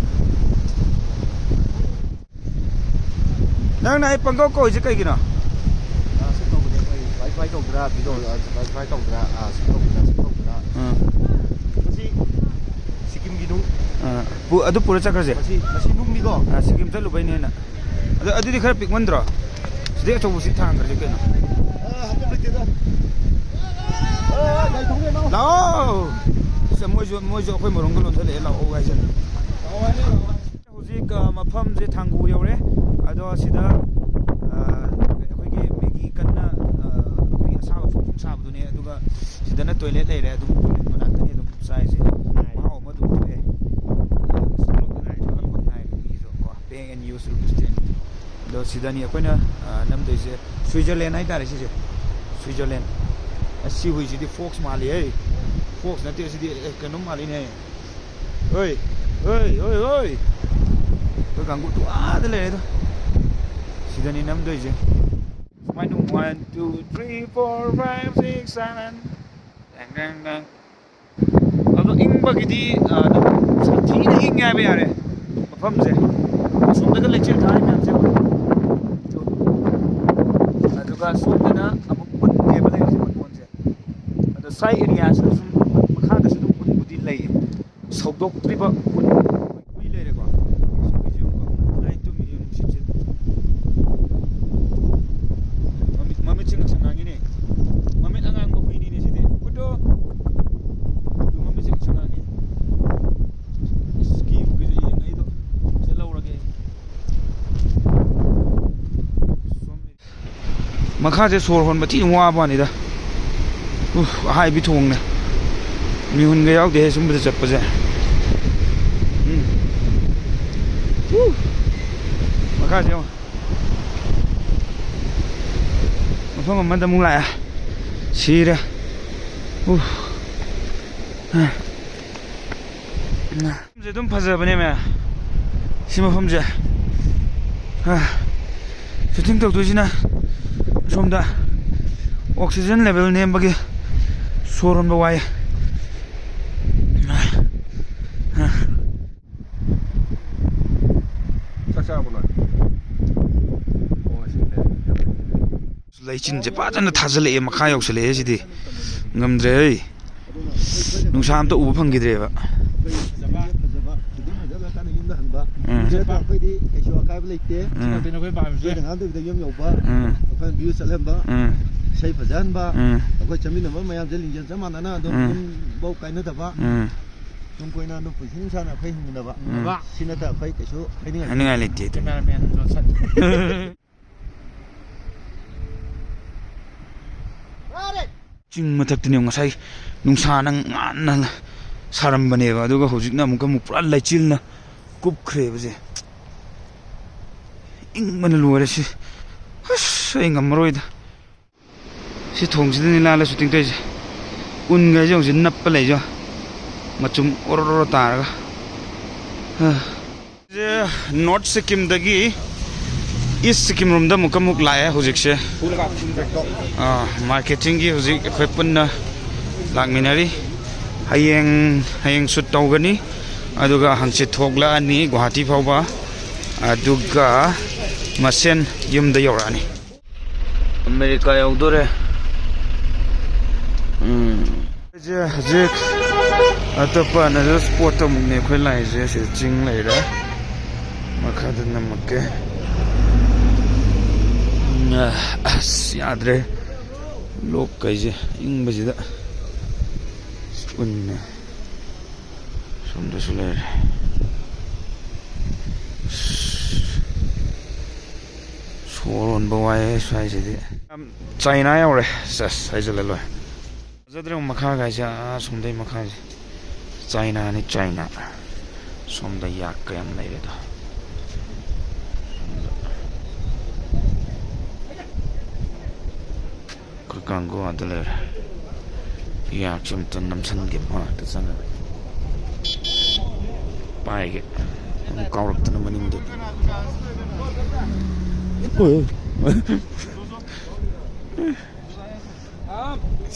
ꯅꯪꯅ ꯑꯩ ꯄꯪꯀꯧ ꯀꯧꯔꯤꯁꯦ ꯀꯩꯒꯤꯅꯣ? ꯑꯥ, ꯁꯨꯝ ꯇꯧꯕꯅꯦ, ꯑꯩꯈꯣꯏ ꯁꯨꯃꯥꯏ, ꯁꯨꯃꯥꯏ ꯇꯧꯗꯅ, ꯚꯤꯗꯤꯑꯣ, ꯑꯥ, ꯁꯨꯃꯥꯏ, ꯁꯨꯃꯥꯏ ꯇꯧꯗꯅ, ꯑꯥ, ꯁꯨꯝ ꯇꯧꯗꯅ, ꯁꯨꯝ ꯇꯧꯗꯅ꯫ ꯑꯥ꯫ ꯃꯁꯤ ꯁꯤꯀꯤꯝꯒꯤ ꯅꯨꯡ꯫ ꯑꯥ, ꯄꯨ-, ꯑꯗꯨ ꯄꯨꯔ ꯆꯠꯈ꯭ꯔꯁꯦ꯫ ꯃꯁꯤ, ꯃꯁꯤ ꯅꯨꯡꯅꯤꯀꯣ? ꯑꯥ, ꯁꯤꯀꯤꯝ ꯆꯠꯂꯨꯕꯩꯅꯦꯅ꯫ ꯑꯗꯨ, ꯑꯗꯨꯗꯤ ꯈꯔ ꯄꯤꯛꯃꯟꯗ꯭ꯔꯣ? ꯁꯤꯗꯩ ꯑꯆꯧꯕꯁꯤ ꯊꯥꯡꯈ꯭ꯔꯁꯦ ꯀꯩꯅꯣ꯫ ꯑꯥ, ꯍꯥꯞꯐꯝ ꯂꯩꯇꯦꯗ꯫ ꯑꯥ, ꯒꯥꯔꯤ ꯊꯧꯔꯦ, ꯂꯥꯛꯑꯣ꯫ ꯂꯥꯛꯑꯣ꯫ ꯑꯁ, ꯃꯣꯏꯁꯨ, ꯃꯣꯏꯁꯨ ꯑꯩꯈꯣꯏ ꯃꯔꯣꯝꯒ ꯂꯣꯟꯊꯠꯂꯛꯑꯦ, ꯂꯥꯛꯑꯣ ꯍꯥꯏꯁꯤꯅ꯫ ꯂꯥꯛꯑꯣ ꯍꯥꯏꯅꯦ, ꯂꯥꯛꯑꯣ ꯍꯥꯏꯅꯦ꯫ ꯍꯧꯖꯤꯛ, ꯑ, ꯃꯐꯝꯁꯦ ꯊꯥꯡꯒꯨ ꯌꯧꯔꯦ꯫ ꯑꯗꯣ ꯁꯤꯗ ꯑꯩꯈꯣꯏꯒꯤ ꯃꯦꯒꯤ ꯀꯟꯅ ꯑꯩꯈꯣꯏꯒꯤ ꯑꯁꯥꯕ ꯐꯣꯡ ꯐꯣꯡ ꯁꯥꯕꯗꯨꯅꯦ, ꯑꯗꯨꯒ ꯁꯤꯗꯅ ꯇꯣꯏꯂꯦꯠ ꯂꯩꯔꯦ꯫ ꯑꯗꯨꯝ ꯇꯣꯏꯂꯦꯠ ꯃꯅꯥꯛꯇꯅꯤ ꯑꯗꯨꯝ ꯆꯥꯏꯁꯦ꯫ ꯃꯍꯥꯎ ꯑꯃ ꯑꯗꯨꯝ ꯊꯣꯛꯑꯦ꯫ ꯊꯣꯛꯂꯛꯄ ꯉꯥꯏꯔꯦ ꯃꯤꯁꯨ ꯀꯣ, paying and use rupees ten꯫ ꯑꯗꯣ ꯁꯤꯗꯅꯤ ꯑꯩꯈꯣꯏꯅ ꯅꯝꯗꯣꯏꯁꯦ꯫ ꯁ꯭ꯋꯤꯖꯔꯂꯦꯟ ꯍꯥꯏꯇꯥꯔꯦ ꯁꯤꯁꯦ꯫ ꯁ꯭ꯋꯤꯖꯔꯂꯦꯟ꯫ ꯑꯁ, ꯁꯤ ꯍꯨꯏꯁꯤꯗꯤ ꯐꯣꯛꯁ ꯃꯥꯜꯂꯤꯍꯦ꯫ ꯐꯣꯛꯁ ꯅꯠꯇꯦ ꯁꯤꯗꯤ, ꯑꯦ, ꯀꯩꯅꯣꯝ ꯃꯥꯜꯂꯤꯅꯦ꯫ ꯍꯣꯏ, ꯍꯣꯏ, ꯍꯣꯏ, ꯍꯣꯏ꯫ ꯑꯩꯈꯣꯏ ꯀꯥꯡꯕꯨ ꯇꯨ ꯑꯥꯗ ꯂꯩꯔꯦꯗ꯫ ꯁꯤꯗꯅꯤ ꯅꯝꯗꯣꯏꯁꯦ꯫ ꯁꯨꯃꯥꯏꯅ one, two, three, four, five, six, seven꯫ ꯇꯦꯡ, ꯇꯦꯡ, ꯇꯦꯡ꯫ ꯑꯗꯣ ꯏꯪꯕꯒꯤꯗꯤ, ꯑ, ꯑꯗꯨꯝ ꯁꯥꯊꯤꯅ ꯏꯪꯉꯦ ꯍꯥꯏꯕ ꯌꯥꯔꯦ ꯃꯐꯝꯁꯦ꯫ ꯑꯁꯣꯝꯗꯒ ꯂꯩꯆꯤꯜ ꯊꯥꯔꯤ ꯃꯌꯥꯝꯁꯦ ꯌꯦꯡꯉꯣ꯫ ꯑꯗꯨꯒ ꯁꯣꯝꯗꯅ ꯑꯃꯨꯛ ꯎꯟꯅꯦꯕ ꯂꯩꯔꯤꯁꯦ, ꯃꯇꯣꯟꯁꯦ꯫ ꯑꯗꯣ ꯁ꯭ꯋꯥꯏ ꯑꯦꯔꯤꯌꯥꯁꯤꯗ ꯁꯨꯝ ꯃꯈꯥꯗꯁꯨ ꯑꯗꯨꯝ ꯎꯟꯕꯨꯗꯤ ꯂꯩꯌꯦ꯫ ꯁꯧꯗꯣꯛꯇ꯭ꯔꯤꯕ ꯎꯟ꯫ ꯍꯨꯏ ꯂꯩꯔꯦꯀꯣ꯫ ꯁꯤ ꯍꯨꯏꯁꯦ ꯌꯦꯡꯉꯨꯀꯣ꯫ ꯂꯥꯏ ꯇꯨꯝꯃꯤ ꯅꯨꯡꯁꯤꯠꯁꯦ꯫ ꯃꯃꯤꯠ, ꯃꯃꯤꯠꯁꯦ ꯉꯁꯪ ꯉꯥꯡꯉꯤꯅꯦ꯫ ꯃꯃꯤꯠ ꯑꯉꯥꯡꯕ ꯍꯨꯏꯅꯤꯅꯦ ꯁꯤꯗꯤ꯫ ꯎꯗꯣ꯫ ꯑꯗꯨ ꯃꯃꯤꯠꯁꯦ ꯉꯁꯪ ꯉꯥꯡꯉꯤ꯫ ꯑꯁ, ꯀꯤꯕꯨ ꯀꯤꯖꯩꯌꯦ ꯉꯩꯗꯣ꯫ ꯆꯠꯍꯧꯔꯒꯦ꯫ ꯃꯈꯥꯁꯦ ꯁꯣꯔ ꯍꯣꯟꯕ ꯊꯤꯅ ꯋꯥꯕ ꯋꯥꯅꯤꯗ꯫ ꯎꯐ, ꯑꯍꯥꯏꯕꯤ ꯊꯣꯡꯅꯦ꯫ ꯃꯤꯍꯨꯟꯒ ꯌꯥꯎꯗꯦꯍꯦ ꯁꯨꯝꯕꯗ ꯆꯠꯄꯁꯦ꯫ ꯎꯝ꯫ ꯎ꯫ ꯃꯈꯥꯁꯦ ꯌꯦꯡꯉꯣ꯫ ꯃꯐꯝ ꯑꯃꯗ ꯑꯃꯨꯛ ꯂꯥꯛꯑꯦ꯫ ꯁꯤꯔꯦ꯫ ꯎꯐ꯫ ꯑ꯫ ꯃꯐꯝꯁꯦ ꯑꯗꯨꯝ ꯐꯖꯕꯅꯦ ꯃꯌꯥꯝ꯫ ꯁꯤ ꯃꯐꯝꯁꯦ꯫ ꯑ, ꯁꯨꯇꯤꯡ ꯇꯧꯗꯣꯏꯁꯤꯅ ꯁꯣꯝꯗ ꯑꯣꯛꯁꯤꯖꯟ ꯂꯦꯚꯦꯜ ꯅꯦꯝꯕꯒꯤ ꯁꯣꯔ ꯍꯣꯟꯕ ꯋꯥꯏ꯫ ꯑ, ꯑ꯫ ꯆꯥꯛ ꯆꯥꯔꯕꯣ ꯅꯣꯏ? ꯑꯣ, ꯁꯤ ꯂꯩꯔꯦ꯫ ꯂꯩꯆꯤꯟꯁꯦ ꯐꯖꯅ ꯊꯥꯖꯤꯜꯂꯛꯑꯦ, ꯃꯈꯥ ꯌꯧꯁꯜꯂꯛꯑꯦ ꯁꯤꯗꯤ꯫ ꯉꯝꯗ꯭ꯔꯦ ꯍꯩ꯫ ꯅꯨꯡꯁꯥ ꯑꯝꯇ ꯎꯕ ꯐꯪꯈꯤꯗ꯭ꯔꯦꯕ꯫ ꯑꯩꯈꯣꯏ ꯐꯖꯕ, ꯐꯖꯕ, ꯐꯖꯕ, ꯀꯥꯟꯗ ꯌꯨꯝꯗ ꯍꯟꯕ꯫ ꯎꯝ꯫ ꯌꯨꯝꯗ ꯑꯩꯈꯣꯏꯗꯤ ꯀꯩꯁꯨ ꯑꯀꯥꯏꯕ ꯂꯩꯇꯦ꯫ ꯎꯝ꯫ ꯑꯩꯈꯣꯏꯅ ꯉꯥꯡꯗꯕꯤꯗ ꯌꯨꯝ ꯌꯧꯕ꯫ ꯎꯝ꯫ ꯑꯩꯈꯣꯏꯅ view ꯆꯠꯍꯟꯕ꯫ ꯎꯝ꯫ ꯏꯁꯩ ꯐꯖꯍꯟꯕ꯫ ꯎꯝ꯫ ꯑꯩꯈꯣꯏ ꯆꯠꯃꯤꯟꯅꯕ ꯃꯌꯥꯝꯁꯦ ꯂꯤꯡꯖꯦꯜ ꯆꯞ ꯃꯥꯟꯅꯅ ꯑꯗꯨꯝ ꯎꯝ꯫ ꯌꯨꯝꯐꯧ ꯀꯥꯏꯅꯗꯕ꯫ ꯎꯝ꯫ ꯇꯨꯡ ꯀꯣꯏꯅ ꯑꯗꯨꯝ ꯄꯨꯟꯁꯤ ꯅꯨꯡꯁꯥꯅ ꯑꯩꯈꯣꯏ ꯍꯤꯡꯃꯤꯟꯅꯕ꯫ ꯎꯝ꯫ ꯁꯤ ꯅꯠꯇ ꯑꯩꯈꯣꯏ ꯀꯩꯁꯨ ꯍꯥꯏꯅꯤꯡꯉꯥꯏ ꯍꯥꯏꯅꯤꯡꯉꯥꯏ ꯂꯩꯇꯦ ꯑꯗꯨꯅꯤ꯫ Cameraman Johnson. ꯆꯤꯡ ꯃꯊꯛꯇꯅꯦ ꯉꯁꯥꯏ ꯅꯨꯡꯁꯥꯅ ꯉꯥꯟꯅ ꯁꯥꯔꯝꯕꯅꯦꯕ, ꯑꯗꯨꯒ ꯍꯧꯖꯤꯛꯅ ꯑꯃꯨꯛꯀ ꯑꯃꯨꯛ ꯄꯨꯔꯥ ꯂꯩꯆꯤꯜꯅ ꯀꯨꯞꯈ꯭ꯔꯦꯕꯁꯦ꯫ ꯏꯪꯕꯅ ꯂꯣꯏꯔꯦ ꯁꯤ꯫ ꯑꯁ, ꯑꯩ ꯉꯝꯃꯔꯣꯏꯗ꯫ ꯁꯤ ꯊꯣꯡꯁꯤꯗꯅꯤ ꯂꯥꯜꯂ ꯁꯨꯇꯤꯡ ꯇꯧꯔꯤꯁꯦ꯫ ꯎꯟꯒꯁꯦ ꯍꯧꯖꯤꯛ ꯅꯞꯄ ꯂꯩꯖꯣ꯫ ꯃꯆꯨꯝ ꯑꯣꯔꯣ ꯑꯣꯔꯣ ꯇꯥꯔꯒ꯫ ꯍꯥ꯫ ꯁꯦ ꯅꯣꯔꯠ ꯁꯤꯛꯀꯤꯝꯗꯒꯤ ꯏꯁ ꯁꯤꯛꯀꯤꯝ ꯔꯣꯝꯗ ꯑꯃꯨꯛꯀ ꯑꯃꯨꯛ ꯂꯥꯛꯑꯦ ꯍꯧꯖꯤꯛꯁꯦ꯫ ꯑꯥ, ꯃꯥꯔꯀꯦꯇꯤꯡꯒꯤ ꯍꯧꯖꯤꯛ ꯑꯩꯈꯣꯏ ꯄꯨꯟꯅ ꯂꯥꯛꯃꯤꯟꯅꯔꯤ꯫ ꯍꯌꯦꯡ, ꯍꯌꯦꯡ ꯁꯨꯠ ꯇꯧꯒꯅꯤ, ꯑꯗꯨꯒ ꯍꯪꯆꯤꯠ ꯊꯣꯛꯂꯛꯑꯅꯤ ꯒꯨꯋꯥꯍꯥꯇꯤ ꯐꯥꯎꯕ, ꯑꯗꯨꯒ ꯃꯁꯦꯟ ꯌꯨꯝꯗ ꯌꯧꯔꯛꯑꯅꯤ꯫ ꯑꯃꯦꯔꯤꯀꯥ ꯌꯧꯗꯣꯔꯦ꯫ ꯎꯝ꯫ ꯑꯩꯁꯦ ꯍꯧꯖꯤꯛ ꯑꯇꯣꯞꯄ ꯑꯅꯗꯔ ꯁ꯭ꯄꯣꯠꯇ ꯑꯃꯨꯛꯅꯦ ꯑꯩꯈꯣꯏ ꯂꯥꯛꯏꯁꯦ꯫ ꯁꯤꯗ ꯆꯤꯡ ꯂꯩꯔꯦ, ꯃꯈꯥꯗ ꯅꯝꯃꯛꯀꯦ꯫ ꯑꯁ, ꯌꯥꯗ꯭ꯔꯦ, ꯂꯣꯛ ꯀꯩꯁꯦ ꯏꯪꯕꯁꯤꯗ꯫ ꯎꯟꯅ ꯁꯣꯝꯗꯁꯨ ꯂꯩꯔꯦ꯫ ꯁꯣꯔ ꯍꯣꯟꯕ ꯋꯥꯏꯌꯦ ꯁ꯭ꯋꯥꯏꯁꯤꯗꯤ꯫ ꯆꯥꯏꯅꯥ ꯌꯧꯔꯦ꯫ ꯁꯦꯁ, ꯍꯥꯏꯖꯜꯂ ꯂꯣꯏ꯫ ꯐꯖꯗ꯭ꯔꯦ ꯃꯈꯥꯒꯥꯏꯁꯦ, ꯑꯥ, ꯁꯣꯝꯗꯩ ꯃꯈꯥꯁꯦ꯫ ꯆꯥꯏꯅꯥꯅꯤ, ꯆꯥꯏꯅꯥ꯫ ꯁꯣꯝꯗ ꯌꯥꯛꯀ ꯌꯥꯝ ꯂꯩꯔꯦꯗꯣ꯫ ꯑꯩꯈꯣꯏ ꯀꯥꯡꯒꯨ ꯉꯥꯛꯇ ꯂꯩꯔꯦ꯫ ꯌꯥꯛꯁꯦ ꯑꯝꯇ ꯅꯝꯁꯟꯒꯦ, ꯃꯥ ꯉꯥꯛꯇ ꯆꯪꯉꯒ ꯄꯥꯏꯒꯦ꯫ ꯑꯃꯨꯛ ꯀꯥꯎꯔꯛꯇꯅ ꯃꯅꯤꯡꯗ꯫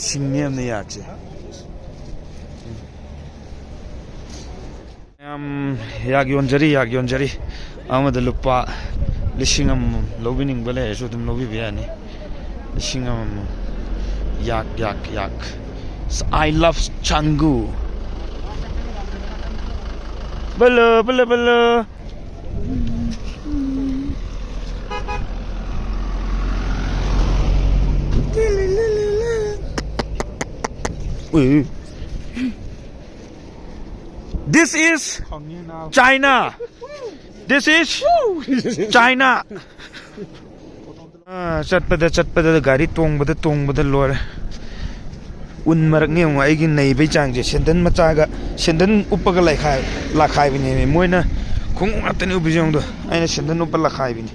ꯁꯤꯡꯉꯦ ꯌꯥꯝꯅ ꯌꯥꯛꯁꯦ꯫ ꯃꯌꯥꯝ, ꯌꯥꯛ ꯌꯣꯟꯖꯔꯤ, ꯌꯥꯛ ꯌꯣꯟꯖꯔꯤ꯫ ꯑꯃꯗ ꯂꯨꯄꯥ ꯂꯤꯁꯤꯡ ꯑꯃꯃꯝ ꯂꯧꯕꯤꯅꯤꯡꯕ ꯂꯩꯔꯁꯨ ꯑꯗꯨꯝ ꯂꯧꯕꯤꯕ ꯌꯥꯅꯤ꯫ ꯂꯤꯁꯤꯡ ꯑꯃꯃꯝ꯫ ꯌꯥꯛ, ꯌꯥꯛ, ꯌꯥꯛ꯫ I love ꯆꯥꯡꯒꯨ꯫ ꯕꯂꯣ, ꯕꯂꯣ, ꯕꯂꯣ꯫ ꯎꯏ, ꯎꯏ꯫ This is China. This is China. ꯑꯥ, ꯆꯠꯄꯗ ꯆꯠꯄꯗ ꯒꯥꯔꯤ ꯇꯣꯡꯕꯗ ꯇꯣꯡꯕꯗ ꯂꯣꯏꯔꯦ꯫ ꯎꯟ ꯃꯔꯛꯅꯦ ꯌꯦꯡꯉꯣ ꯑꯩꯒꯤ ꯅꯩꯕꯩ ꯆꯥꯡꯁꯦ꯫ ꯁꯦꯟꯗꯟ ꯃꯆꯥꯒ, ꯁꯦꯟꯗꯟ ꯎꯞꯄꯒ ꯂꯩꯈꯥꯏ-, ꯂꯥꯛꯈꯥꯏꯕꯅꯦꯃꯤ꯫ ꯃꯣꯏꯅ ꯈꯣꯡꯎꯞ ꯉꯥꯛꯇꯅꯤ ꯎꯞꯄꯤꯁꯦ ꯌꯦꯡꯉꯣ꯫ ꯑꯩꯅ ꯁꯦꯟꯗꯟ ꯎꯞꯄ ꯂꯥꯛꯈꯥꯏꯕꯤꯅꯤ꯫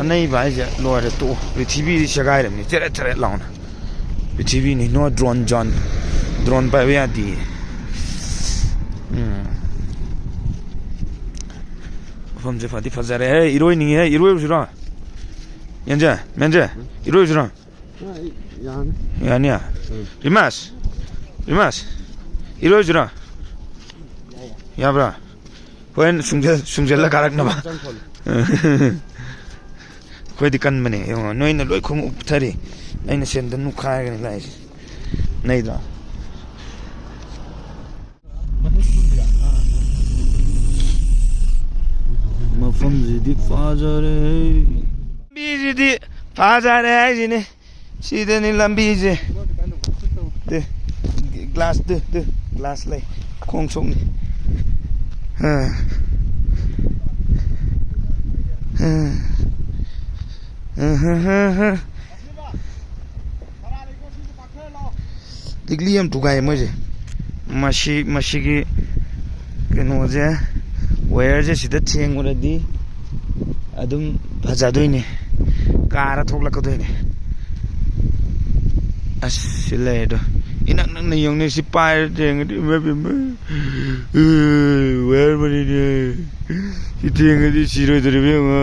ꯑꯅꯩꯕ ꯍꯥꯏꯁꯦ ꯂꯣꯏꯔꯦ, ꯇꯣꯛꯑꯣ꯫ ꯄ꯭ꯔꯤꯊꯤꯕꯤꯗꯤ ꯁꯦꯒꯥꯏꯔꯝꯅꯤ ꯆꯦꯔꯦꯠ ꯆꯦꯔꯦꯠ ꯂꯥꯎꯅ꯫ ꯄ꯭ꯔꯤꯊꯤꯕꯤꯅꯤ, no drone zone꯫ Drone ꯄꯥꯏꯕ ꯌꯥꯗꯦ꯫ ꯎꯝ꯫ ꯃꯐꯝꯁꯦ ꯐꯗꯤ ꯐꯖꯔꯦ꯫ ꯍꯦ, ꯏꯔꯣꯏꯅꯤꯡꯉꯦ꯫ ꯍꯦ, ꯏꯔꯣꯏꯔꯨꯁꯤꯔꯣ? ꯌꯦꯟꯖꯦ, ꯃꯦꯟꯖꯦ, ꯏꯔꯣꯏꯔꯨꯁꯤꯔꯣ? ꯌꯥꯅꯤ꯫ ꯌꯥꯅꯤꯌꯥ? ꯔꯤꯃꯥꯁ, ꯔꯤꯃꯥꯁ, ꯏꯔꯣꯏꯁꯤꯔꯣ? ꯌꯥꯕ꯭ꯔꯥ? ꯍꯣꯔꯦꯟ ꯁꯨꯡꯖꯜ-, ꯁꯨꯡꯖꯜꯂ ꯀꯥꯔꯛꯅꯕ꯫ ꯑꯩꯈꯣꯏꯗꯤ ꯀꯟꯕꯅꯦ, ꯌꯦꯡꯉꯣ, ꯅꯣꯏꯅ ꯂꯣꯏ ꯈꯣꯡꯎꯞ ꯎꯞꯊꯔꯤ, ꯑꯩꯅ ꯁꯦꯟꯗꯟ ꯎꯞꯈꯥꯏꯔꯒꯅꯤ ꯂꯥꯛꯏꯁꯦ꯫ ꯅꯩꯗ꯭ꯔꯣ? ꯃꯐꯝꯁꯤꯗꯤ ꯐꯖꯔꯦ꯫ ꯂꯝꯕꯤꯁꯤꯗꯤ ꯐꯖꯔꯦ ꯍꯥꯏꯁꯤꯅꯦ꯫ ꯁꯤꯗꯅꯤ ꯂꯝꯕꯤꯁꯦ꯫ Two, glass, two, two, glass ꯂꯩ꯫ ꯈꯣꯡ ꯁꯣꯛꯅꯤ꯫ ꯑ꯫ ꯑ꯫ ꯑ, ꯍ, ꯍ, ꯍ꯫ ꯂꯤꯛꯂꯤ ꯌꯥꯝ ꯊꯨꯒꯥꯏꯌꯦ ꯃꯣꯏꯁꯦ꯫ ꯃꯁꯤ, ꯃꯁꯤꯒꯤ ꯀꯩꯅꯣꯁꯦ, ꯋꯦꯌꯔꯁꯦ ꯁꯤꯗ ꯊꯦꯡꯉꯨꯔꯗꯤ ꯑꯗꯨꯝ ꯐꯖꯗꯣꯏꯅꯦ, ꯀꯥꯔ ꯊꯣꯛꯂꯛꯀꯗꯣꯏꯅꯦ꯫ ꯑꯁ, ꯁꯤ ꯂꯩꯔꯦꯗꯣ꯫ ꯏꯅꯛ ꯅꯛꯅ ꯌꯦꯡꯅꯤ, ꯁꯤ ꯄꯥꯏꯔ ꯊꯦꯡꯉꯗꯤ, ꯏꯃꯥ ꯏꯄꯦꯝꯃ꯫ ꯑꯦ, ꯋꯦꯌꯔ ꯃꯅꯤꯅꯦ꯫ ꯁꯤ ꯊꯦꯡꯉꯗꯤ ꯁꯤꯔꯣꯏꯗꯣꯔꯤꯕ ꯌꯦꯡꯉꯣ꯫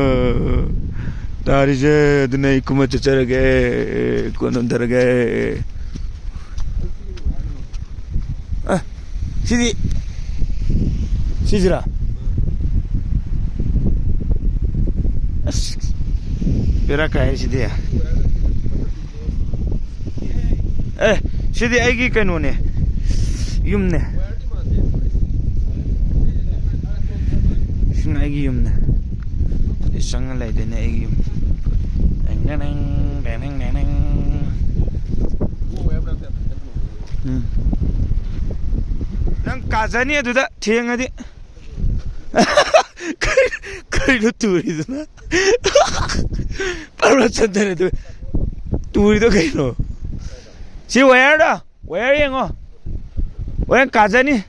ꯇꯥꯔꯤꯁꯦ, ꯑꯗꯨꯅ ꯑꯩ ꯀꯨꯝꯃ ꯆꯠꯆꯔꯒꯦ, ꯀꯣꯟꯅ ꯅꯝꯊꯔꯒꯦ꯫ ꯑ, ꯁꯤꯗꯤ, ꯁꯤꯁꯤꯔꯥ? ꯑꯁ, ꯕꯦꯔꯥ ꯀꯥꯏ ꯁꯤꯗꯤ꯫ ꯑꯦ, ꯁꯤꯗꯤ ꯑꯩꯒꯤ ꯀꯩꯅꯣꯅꯦ, ꯌꯨꯝꯅꯦ꯫ ꯁꯤꯅ ꯑꯩꯒꯤ ꯌꯨꯝꯅꯦ꯫ ꯁꯤ ꯆꯪꯉ ꯂꯩꯗꯣꯏꯅꯦ ꯑꯩꯒꯤ ꯌꯨꯝ꯫ ꯇꯦꯡ ꯇꯦꯡ ꯇꯦꯡ, ꯇꯦꯡ ꯇꯦꯡ ꯇꯦꯡ ꯇꯦꯡ꯫ ꯎꯝ꯫ ꯅꯪ ꯀꯥꯖꯅꯤ ꯑꯗꯨꯗ ꯊꯦꯡꯉꯗꯤ꯫ ꯀꯩꯅꯣ ꯇꯨꯔꯤꯗꯨꯅ? ꯄꯥꯔꯣ ꯆꯟꯗꯅ ꯑꯗꯨ ꯇꯨꯔꯤꯗꯣ ꯀꯩꯅꯣ? ꯁꯤ ꯋꯦꯌꯔꯗꯣ, ꯋꯦꯌꯔ ꯌꯦꯡꯉꯣ꯫ ꯍꯣꯔꯦꯟ ꯀꯥꯖꯅꯤ꯫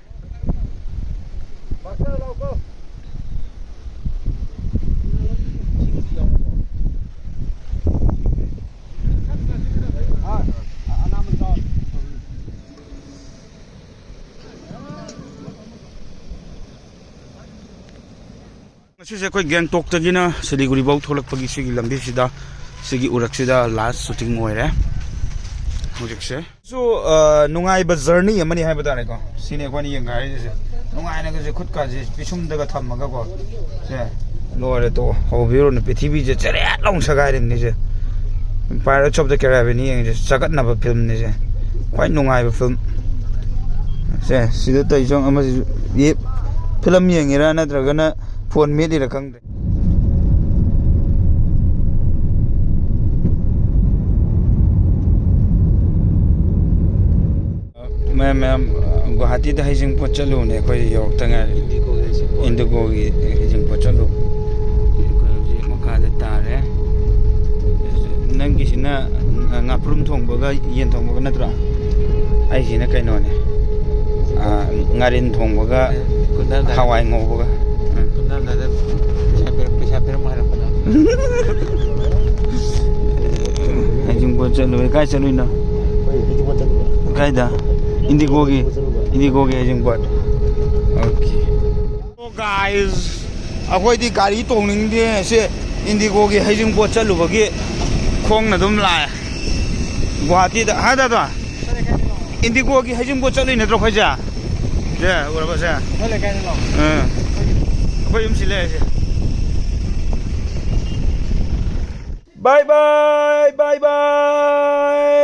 ꯉꯁꯤꯁꯦ ꯑꯩꯈꯣꯏ ꯒꯦꯡꯇꯣꯛꯇꯒꯤꯅ ꯁꯤꯂꯤꯒꯨꯔꯤ ꯐꯥꯎ ꯊꯣꯛꯂꯛꯄꯒꯤ ꯁꯤꯒꯤ ꯂꯝꯕꯤꯁꯤꯗ, ꯁꯤꯒꯤ ꯎꯔꯛꯁꯤꯗ ꯂꯥꯁ ꯁꯨꯇꯤꯡ ꯑꯣꯏꯔꯦ ꯍꯧꯖꯤꯛꯁꯦ꯫ ꯁꯨ, ꯑ, ꯅꯨꯡꯉꯥꯏꯕ ꯖꯔꯅꯤ ꯑꯃꯅꯤ ꯍꯥꯏꯕ ꯇꯥꯔꯦꯀꯣ꯫ ꯁꯤꯅꯤ ꯑꯩꯈꯣꯏꯅ ꯌꯦꯡꯒꯥꯏꯔꯤꯁꯦ꯫ ꯅꯨꯡꯉꯥꯏꯅꯒꯁꯦ ꯈꯨꯠꯀꯥꯁꯦ ꯄꯤꯁꯨꯝꯗꯒ ꯊꯝꯃꯒꯀꯣ꯫ ꯁꯦ, ꯂꯣꯏꯔꯦ ꯇꯣ꯫ ꯍꯧꯕꯤꯔꯨꯅꯨ, ꯄ꯭ꯔꯤꯊꯤꯕꯤꯁꯦ ꯆꯦꯔꯦꯠ ꯂꯥꯎꯅ ꯁꯒꯥꯏꯔꯤꯕꯅꯤꯁꯦ꯫ Pirates of the Caribbean ꯌꯦꯡꯉꯤꯁꯦ, ꯆꯒꯠꯅꯕ ꯐꯤꯂꯝꯅꯤꯁꯦ꯫ ꯈ꯭ꯋꯥꯏ ꯅꯨꯡꯉꯥꯏꯕ ꯐꯤꯂꯝ꯫ ꯁꯦ, ꯁꯤꯗ ꯇꯧꯔꯤꯁꯦ ꯑꯃꯁꯤꯁꯨ꯫ ꯐꯤꯂꯝ ꯌꯦꯡꯉꯤꯔꯥ ꯅꯠꯇ꯭ꯔꯒꯅ ꯐꯣꯟ ꯃꯦꯠꯂꯤꯔꯥ ꯈꯪꯗ꯭ꯔꯦ꯫ ꯃꯌꯥꯝ, ꯃꯌꯥꯝ, ꯒꯨꯋꯥꯍꯥꯇꯤꯗ ꯍꯩꯖꯤꯡꯄꯣꯠ ꯆꯠꯂꯨꯕꯅꯦ ꯑꯩꯈꯣꯏ ꯌꯧꯔꯛꯇ ꯉꯥꯏꯔꯤ꯫ ꯏꯟꯗꯤꯒꯣꯒꯤ ꯍꯩꯖꯤꯡꯄꯣꯠ ꯆꯠꯂꯨꯕ꯫ ꯑꯩꯈꯣꯏ ꯍꯧꯖꯤꯛ ꯃꯈꯥꯗ ꯇꯥꯔꯦ꯫ ꯅꯪꯒꯤꯁꯤꯅ ꯉꯥꯄ꯭ꯔꯨꯝ ꯊꯣꯡꯕꯒ ꯌꯦꯟ ꯊꯣꯡꯕꯒ ꯅꯠꯇ꯭ꯔꯣ? ꯑꯩꯁꯤꯅ ꯀꯩꯅꯣꯅꯦ꯫ ꯑꯥ, ꯉꯥꯔꯤꯟ ꯊꯣꯡꯕꯒ ꯀꯨꯟꯊꯔꯝꯗꯥꯏꯗ ꯍꯋꯥꯏ ꯉꯧꯕꯒ꯫ ꯎꯝ꯫ ꯀꯨꯟꯊꯔꯝꯗꯥꯏꯗ ꯄꯩꯁꯥ ꯄꯤꯔꯝ-, ꯄꯩꯁꯥ ꯄꯤꯔꯝꯃꯣ ꯍꯥꯏꯔꯛꯄꯗꯣ꯫ ꯍꯩꯖꯤꯡꯄꯣꯠ ꯆꯠꯂꯨꯏ꯫ ꯀꯥꯏ ꯆꯠꯂꯨꯏꯅꯣ? ꯍꯣꯏ, ꯍꯩꯖꯤꯡꯄꯣꯠ ꯆꯠꯂꯨꯕ꯫ ꯀꯥꯏꯗ? ꯏꯟꯗꯤꯒꯣꯒꯤ? ꯍꯩꯖꯤꯡꯄꯣꯠ ꯆꯠꯂꯨꯕ꯫ ꯏꯟꯗꯤꯒꯣꯒꯤ ꯍꯩꯖꯤꯡꯄꯣꯠ꯫ ꯑꯣꯀꯦ꯫ So guys, ꯑꯩꯈꯣꯏꯗꯤ ꯒꯥꯔꯤ ꯇꯣꯡꯅꯤꯡꯗꯦ꯫ ꯁꯦ, ꯏꯟꯗꯤꯒꯣꯒꯤ ꯍꯩꯖꯤꯡꯄꯣꯠ ꯆꯠꯂꯨꯕꯒꯤ ꯈꯣꯡꯅ ꯑꯗꯨꯝ ꯂꯥꯛꯑꯦ ꯒꯨꯋꯥꯍꯥꯇꯤꯗ꯫ ꯍꯥ, ꯗꯥꯗꯥ? ꯏꯟꯗꯤꯒꯣꯒꯤ ꯍꯩꯖꯤꯡꯄꯣꯠ ꯆꯠꯂꯨꯏ ꯅꯠꯇ꯭ꯔꯣ ꯑꯩꯈꯣꯏꯁꯦ? ꯁꯦ, ꯎꯔꯕ ꯁꯦ? ꯑꯩꯈꯣꯏ ꯂꯩꯀꯥꯏꯗ ꯂꯥꯛꯑꯣ꯫ ꯑꯥ꯫ ꯑꯩꯈꯣꯏ ꯌꯨꯝ ꯁꯤ ꯂꯩꯔꯦ ꯁꯦ꯫ Bye bye, bye bye꯫